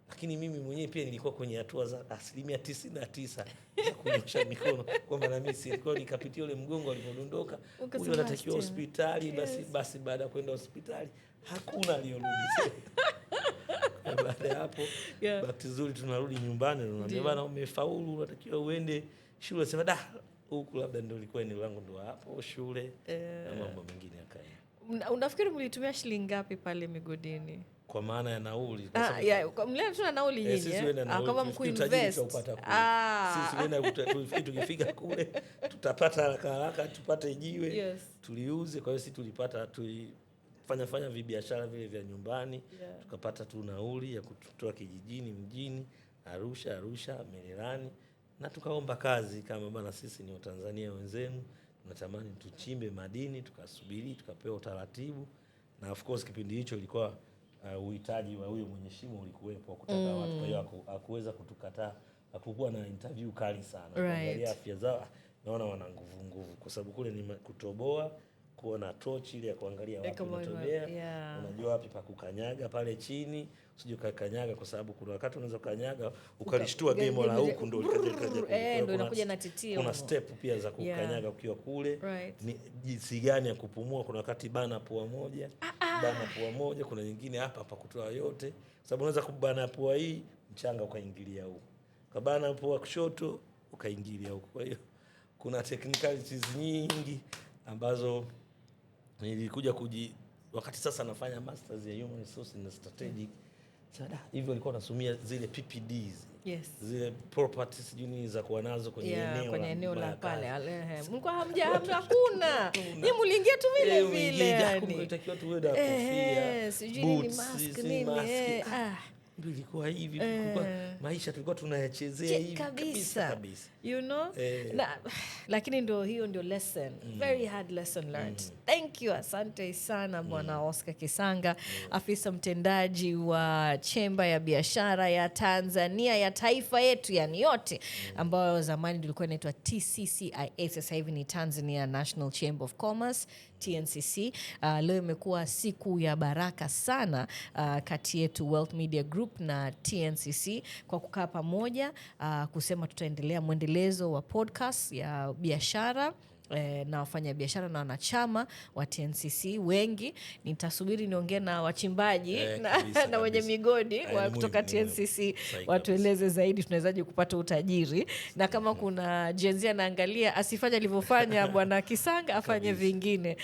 [SPEAKER 2] Lakini mimi mwenyewe pia nilikuwa kwenye hatua za 99% za kunyosha mikono kwamba na mimi si, kwa hiyo nikapitia ule mgongo alipodondoka,
[SPEAKER 1] Ukasema
[SPEAKER 2] huyo anatakiwa
[SPEAKER 1] tena.
[SPEAKER 2] hospitali, basi baada ya kwenda hospitali hakuna aliyorudi tena. Baada ya hapo, bahati nzuri tunarudi nyumbani, tunaambia bana, umefaulu, unatakiwa uende shule. Sema da, huku labda ndio ilikuwa eneo langu, ndio hapo shule na mambo mengine yakaenda.
[SPEAKER 1] Unafikiri mlitumia shilingi ngapi pale migodini?
[SPEAKER 2] Kwa maana ya nauli, kwa sababu
[SPEAKER 1] Mlienda tu na nauli nyinyi,
[SPEAKER 2] sisi
[SPEAKER 1] eh?
[SPEAKER 2] tulienda nauli,
[SPEAKER 1] Kama
[SPEAKER 2] tulifikiri utajiri
[SPEAKER 1] mkuinvest.
[SPEAKER 2] tutaupata kule. Sisi tulienda tulifikiri tukifika kule tutapata haraka haraka, tupate jiwe, tuliuze. Kwa hiyo sisi tulifanya fanya vibiashara vile vya nyumbani, tukapata tu nauli ya kutoa kijijini mjini, Arusha, Arusha, Mererani, na tukaomba kazi kama bana, sisi ni Watanzania wenzenu, tunatamani tuchimbe madini. Tukasubiri, tukapewa utaratibu, na of course kipindi hicho ilikuwa uhitaji wa huyo mwenye shimo ulikuwepo wa kutaka watu, kwa hiyo hakuweza kutukataa, hakukuwa na interview kali sana. Kuangalia afya zao, naona wana nguvu nguvu, kwa sababu kule ni kutoboa, Kuwa na tochi ile ya kuangalia wapi
[SPEAKER 1] Kama
[SPEAKER 2] unatembea, unajua wapi pa kukanyaga pale chini, usije ukakanyaga, kwa sababu kuna wakati unaweza kukanyaga ukalishtua gemo la huku ndio likaja likaja kule. Kwa hiyo
[SPEAKER 1] Ndio inakuja na titio.
[SPEAKER 2] Kuna step pia za kukanyaga ukiwa kule. Ni jinsi gani ya kupumua, kuna wakati bana pua moja, bana pua moja, kuna nyingine hapa pa kutoa yote, kwa sababu unaweza kubana pua hii mchanga ukaingilia huku, kabana pua kushoto ukaingilia huku. Kwa hiyo kuna technicalities nyingi ambazo nilikuja wakati sasa nafanya masters ya human resource na strategic. Sasa hivyo nilikuwa nasomea zile PPDs. Zile properties sijui nini za kuwa nazo kwenye eneo
[SPEAKER 1] Kwenye
[SPEAKER 2] la
[SPEAKER 1] eneo la
[SPEAKER 2] mabaya
[SPEAKER 1] pale.
[SPEAKER 2] kazi.
[SPEAKER 1] Mlikuwa hakuna. Nyinyi mliingia tu vile vile,
[SPEAKER 2] Uliingia,
[SPEAKER 1] yani.
[SPEAKER 2] kumbe ulitakiwa tuwe na kofia,
[SPEAKER 1] Sijui nini,
[SPEAKER 2] boots,
[SPEAKER 1] mask,
[SPEAKER 2] sijui
[SPEAKER 1] nini,
[SPEAKER 2] mask. Ndio ilikuwa hivi, kulikuwa maisha tulikuwa tunayachezea hivi kabisa kabisa.
[SPEAKER 1] You know? Na, lakini ndio hiyo ndio lesson. Very hard lesson learned. Thank you, asante sana Bwana Oscar Kisanga, afisa mtendaji wa Chemba ya Biashara ya Tanzania ya taifa yetu, yani yote, ambayo zamani ilikuwa inaitwa TCCIA, sasa hivi ni Tanzania National Chamber of Commerce TNCC. Leo imekuwa siku ya baraka sana kati yetu Wealth Media Group na TNCC kwa kukaa pamoja kusema tutaendelea mwendelezo wa podcast ya biashara na wafanya biashara na wanachama wa TNCC wengi. Nitasubiri niongee na wachimbaji na wenye migodi wa kutoka TNCC
[SPEAKER 2] Sahihi kabisa.
[SPEAKER 1] watueleze zaidi tunawezaje kupata utajiri, na kama kuna Gen Z anaangalia asifanye alivyofanya Bwana Kisanga, afanye vingine.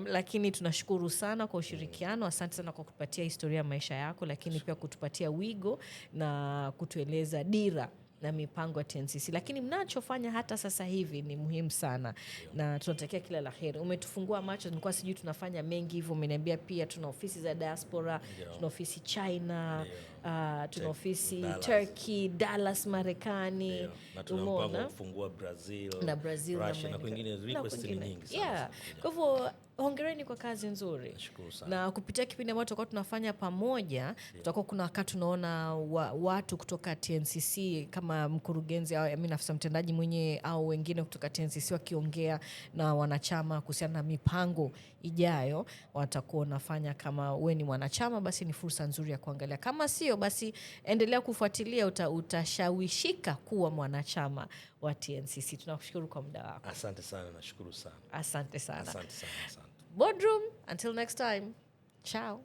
[SPEAKER 1] Lakini tunashukuru sana kwa ushirikiano. Asante sana kwa kutupatia historia ya maisha yako, lakini pia kutupatia wigo na kutueleza dira na mipango ya TNCC. Lakini mnachofanya hata sasa hivi ni muhimu sana, na tunatakia kila la heri. Umetufungua macho, nilikuwa sijui tunafanya mengi hivyo. Umeniambia pia tuna ofisi za diaspora, tuna ofisi China, tuna ofisi
[SPEAKER 2] Dallas.
[SPEAKER 1] Turkey, Dallas Marekani.
[SPEAKER 2] Na tuna mpango wa
[SPEAKER 1] Umeona?
[SPEAKER 2] kufungua Brazil,
[SPEAKER 1] Na Brazil na
[SPEAKER 2] Russia na
[SPEAKER 1] maeneo-
[SPEAKER 2] kwingine.
[SPEAKER 1] na
[SPEAKER 2] Request ni
[SPEAKER 1] kwingine.
[SPEAKER 2] nyingi sana.
[SPEAKER 1] Kwa hivyo hongereni kwa kazi nzuri.
[SPEAKER 2] Nashukuru sana.
[SPEAKER 1] Na kupitia kipindi ambacho tutakuwa tunafanya pamoja, tutakuwa kuna wakati tunaona watu kutoka TNCC kama mkurugenzi au I mean, afisa mtendaji mwenyewe au wengine kutoka TNCC wakiongea na wanachama kuhusiana na mipango ijayo watakuwa wanafanya. Kama we ni mwanachama, basi ni fursa nzuri ya kuangalia. Kama sio, basi endelea kufuatilia, utashawishika kuwa mwanachama wa TNCC. Tunakushukuru kwa muda wako.
[SPEAKER 2] Asante sana, nashukuru sana.
[SPEAKER 1] Asante sana.
[SPEAKER 2] Asante sana, asante.
[SPEAKER 1] Boardroom, until next time. Ciao.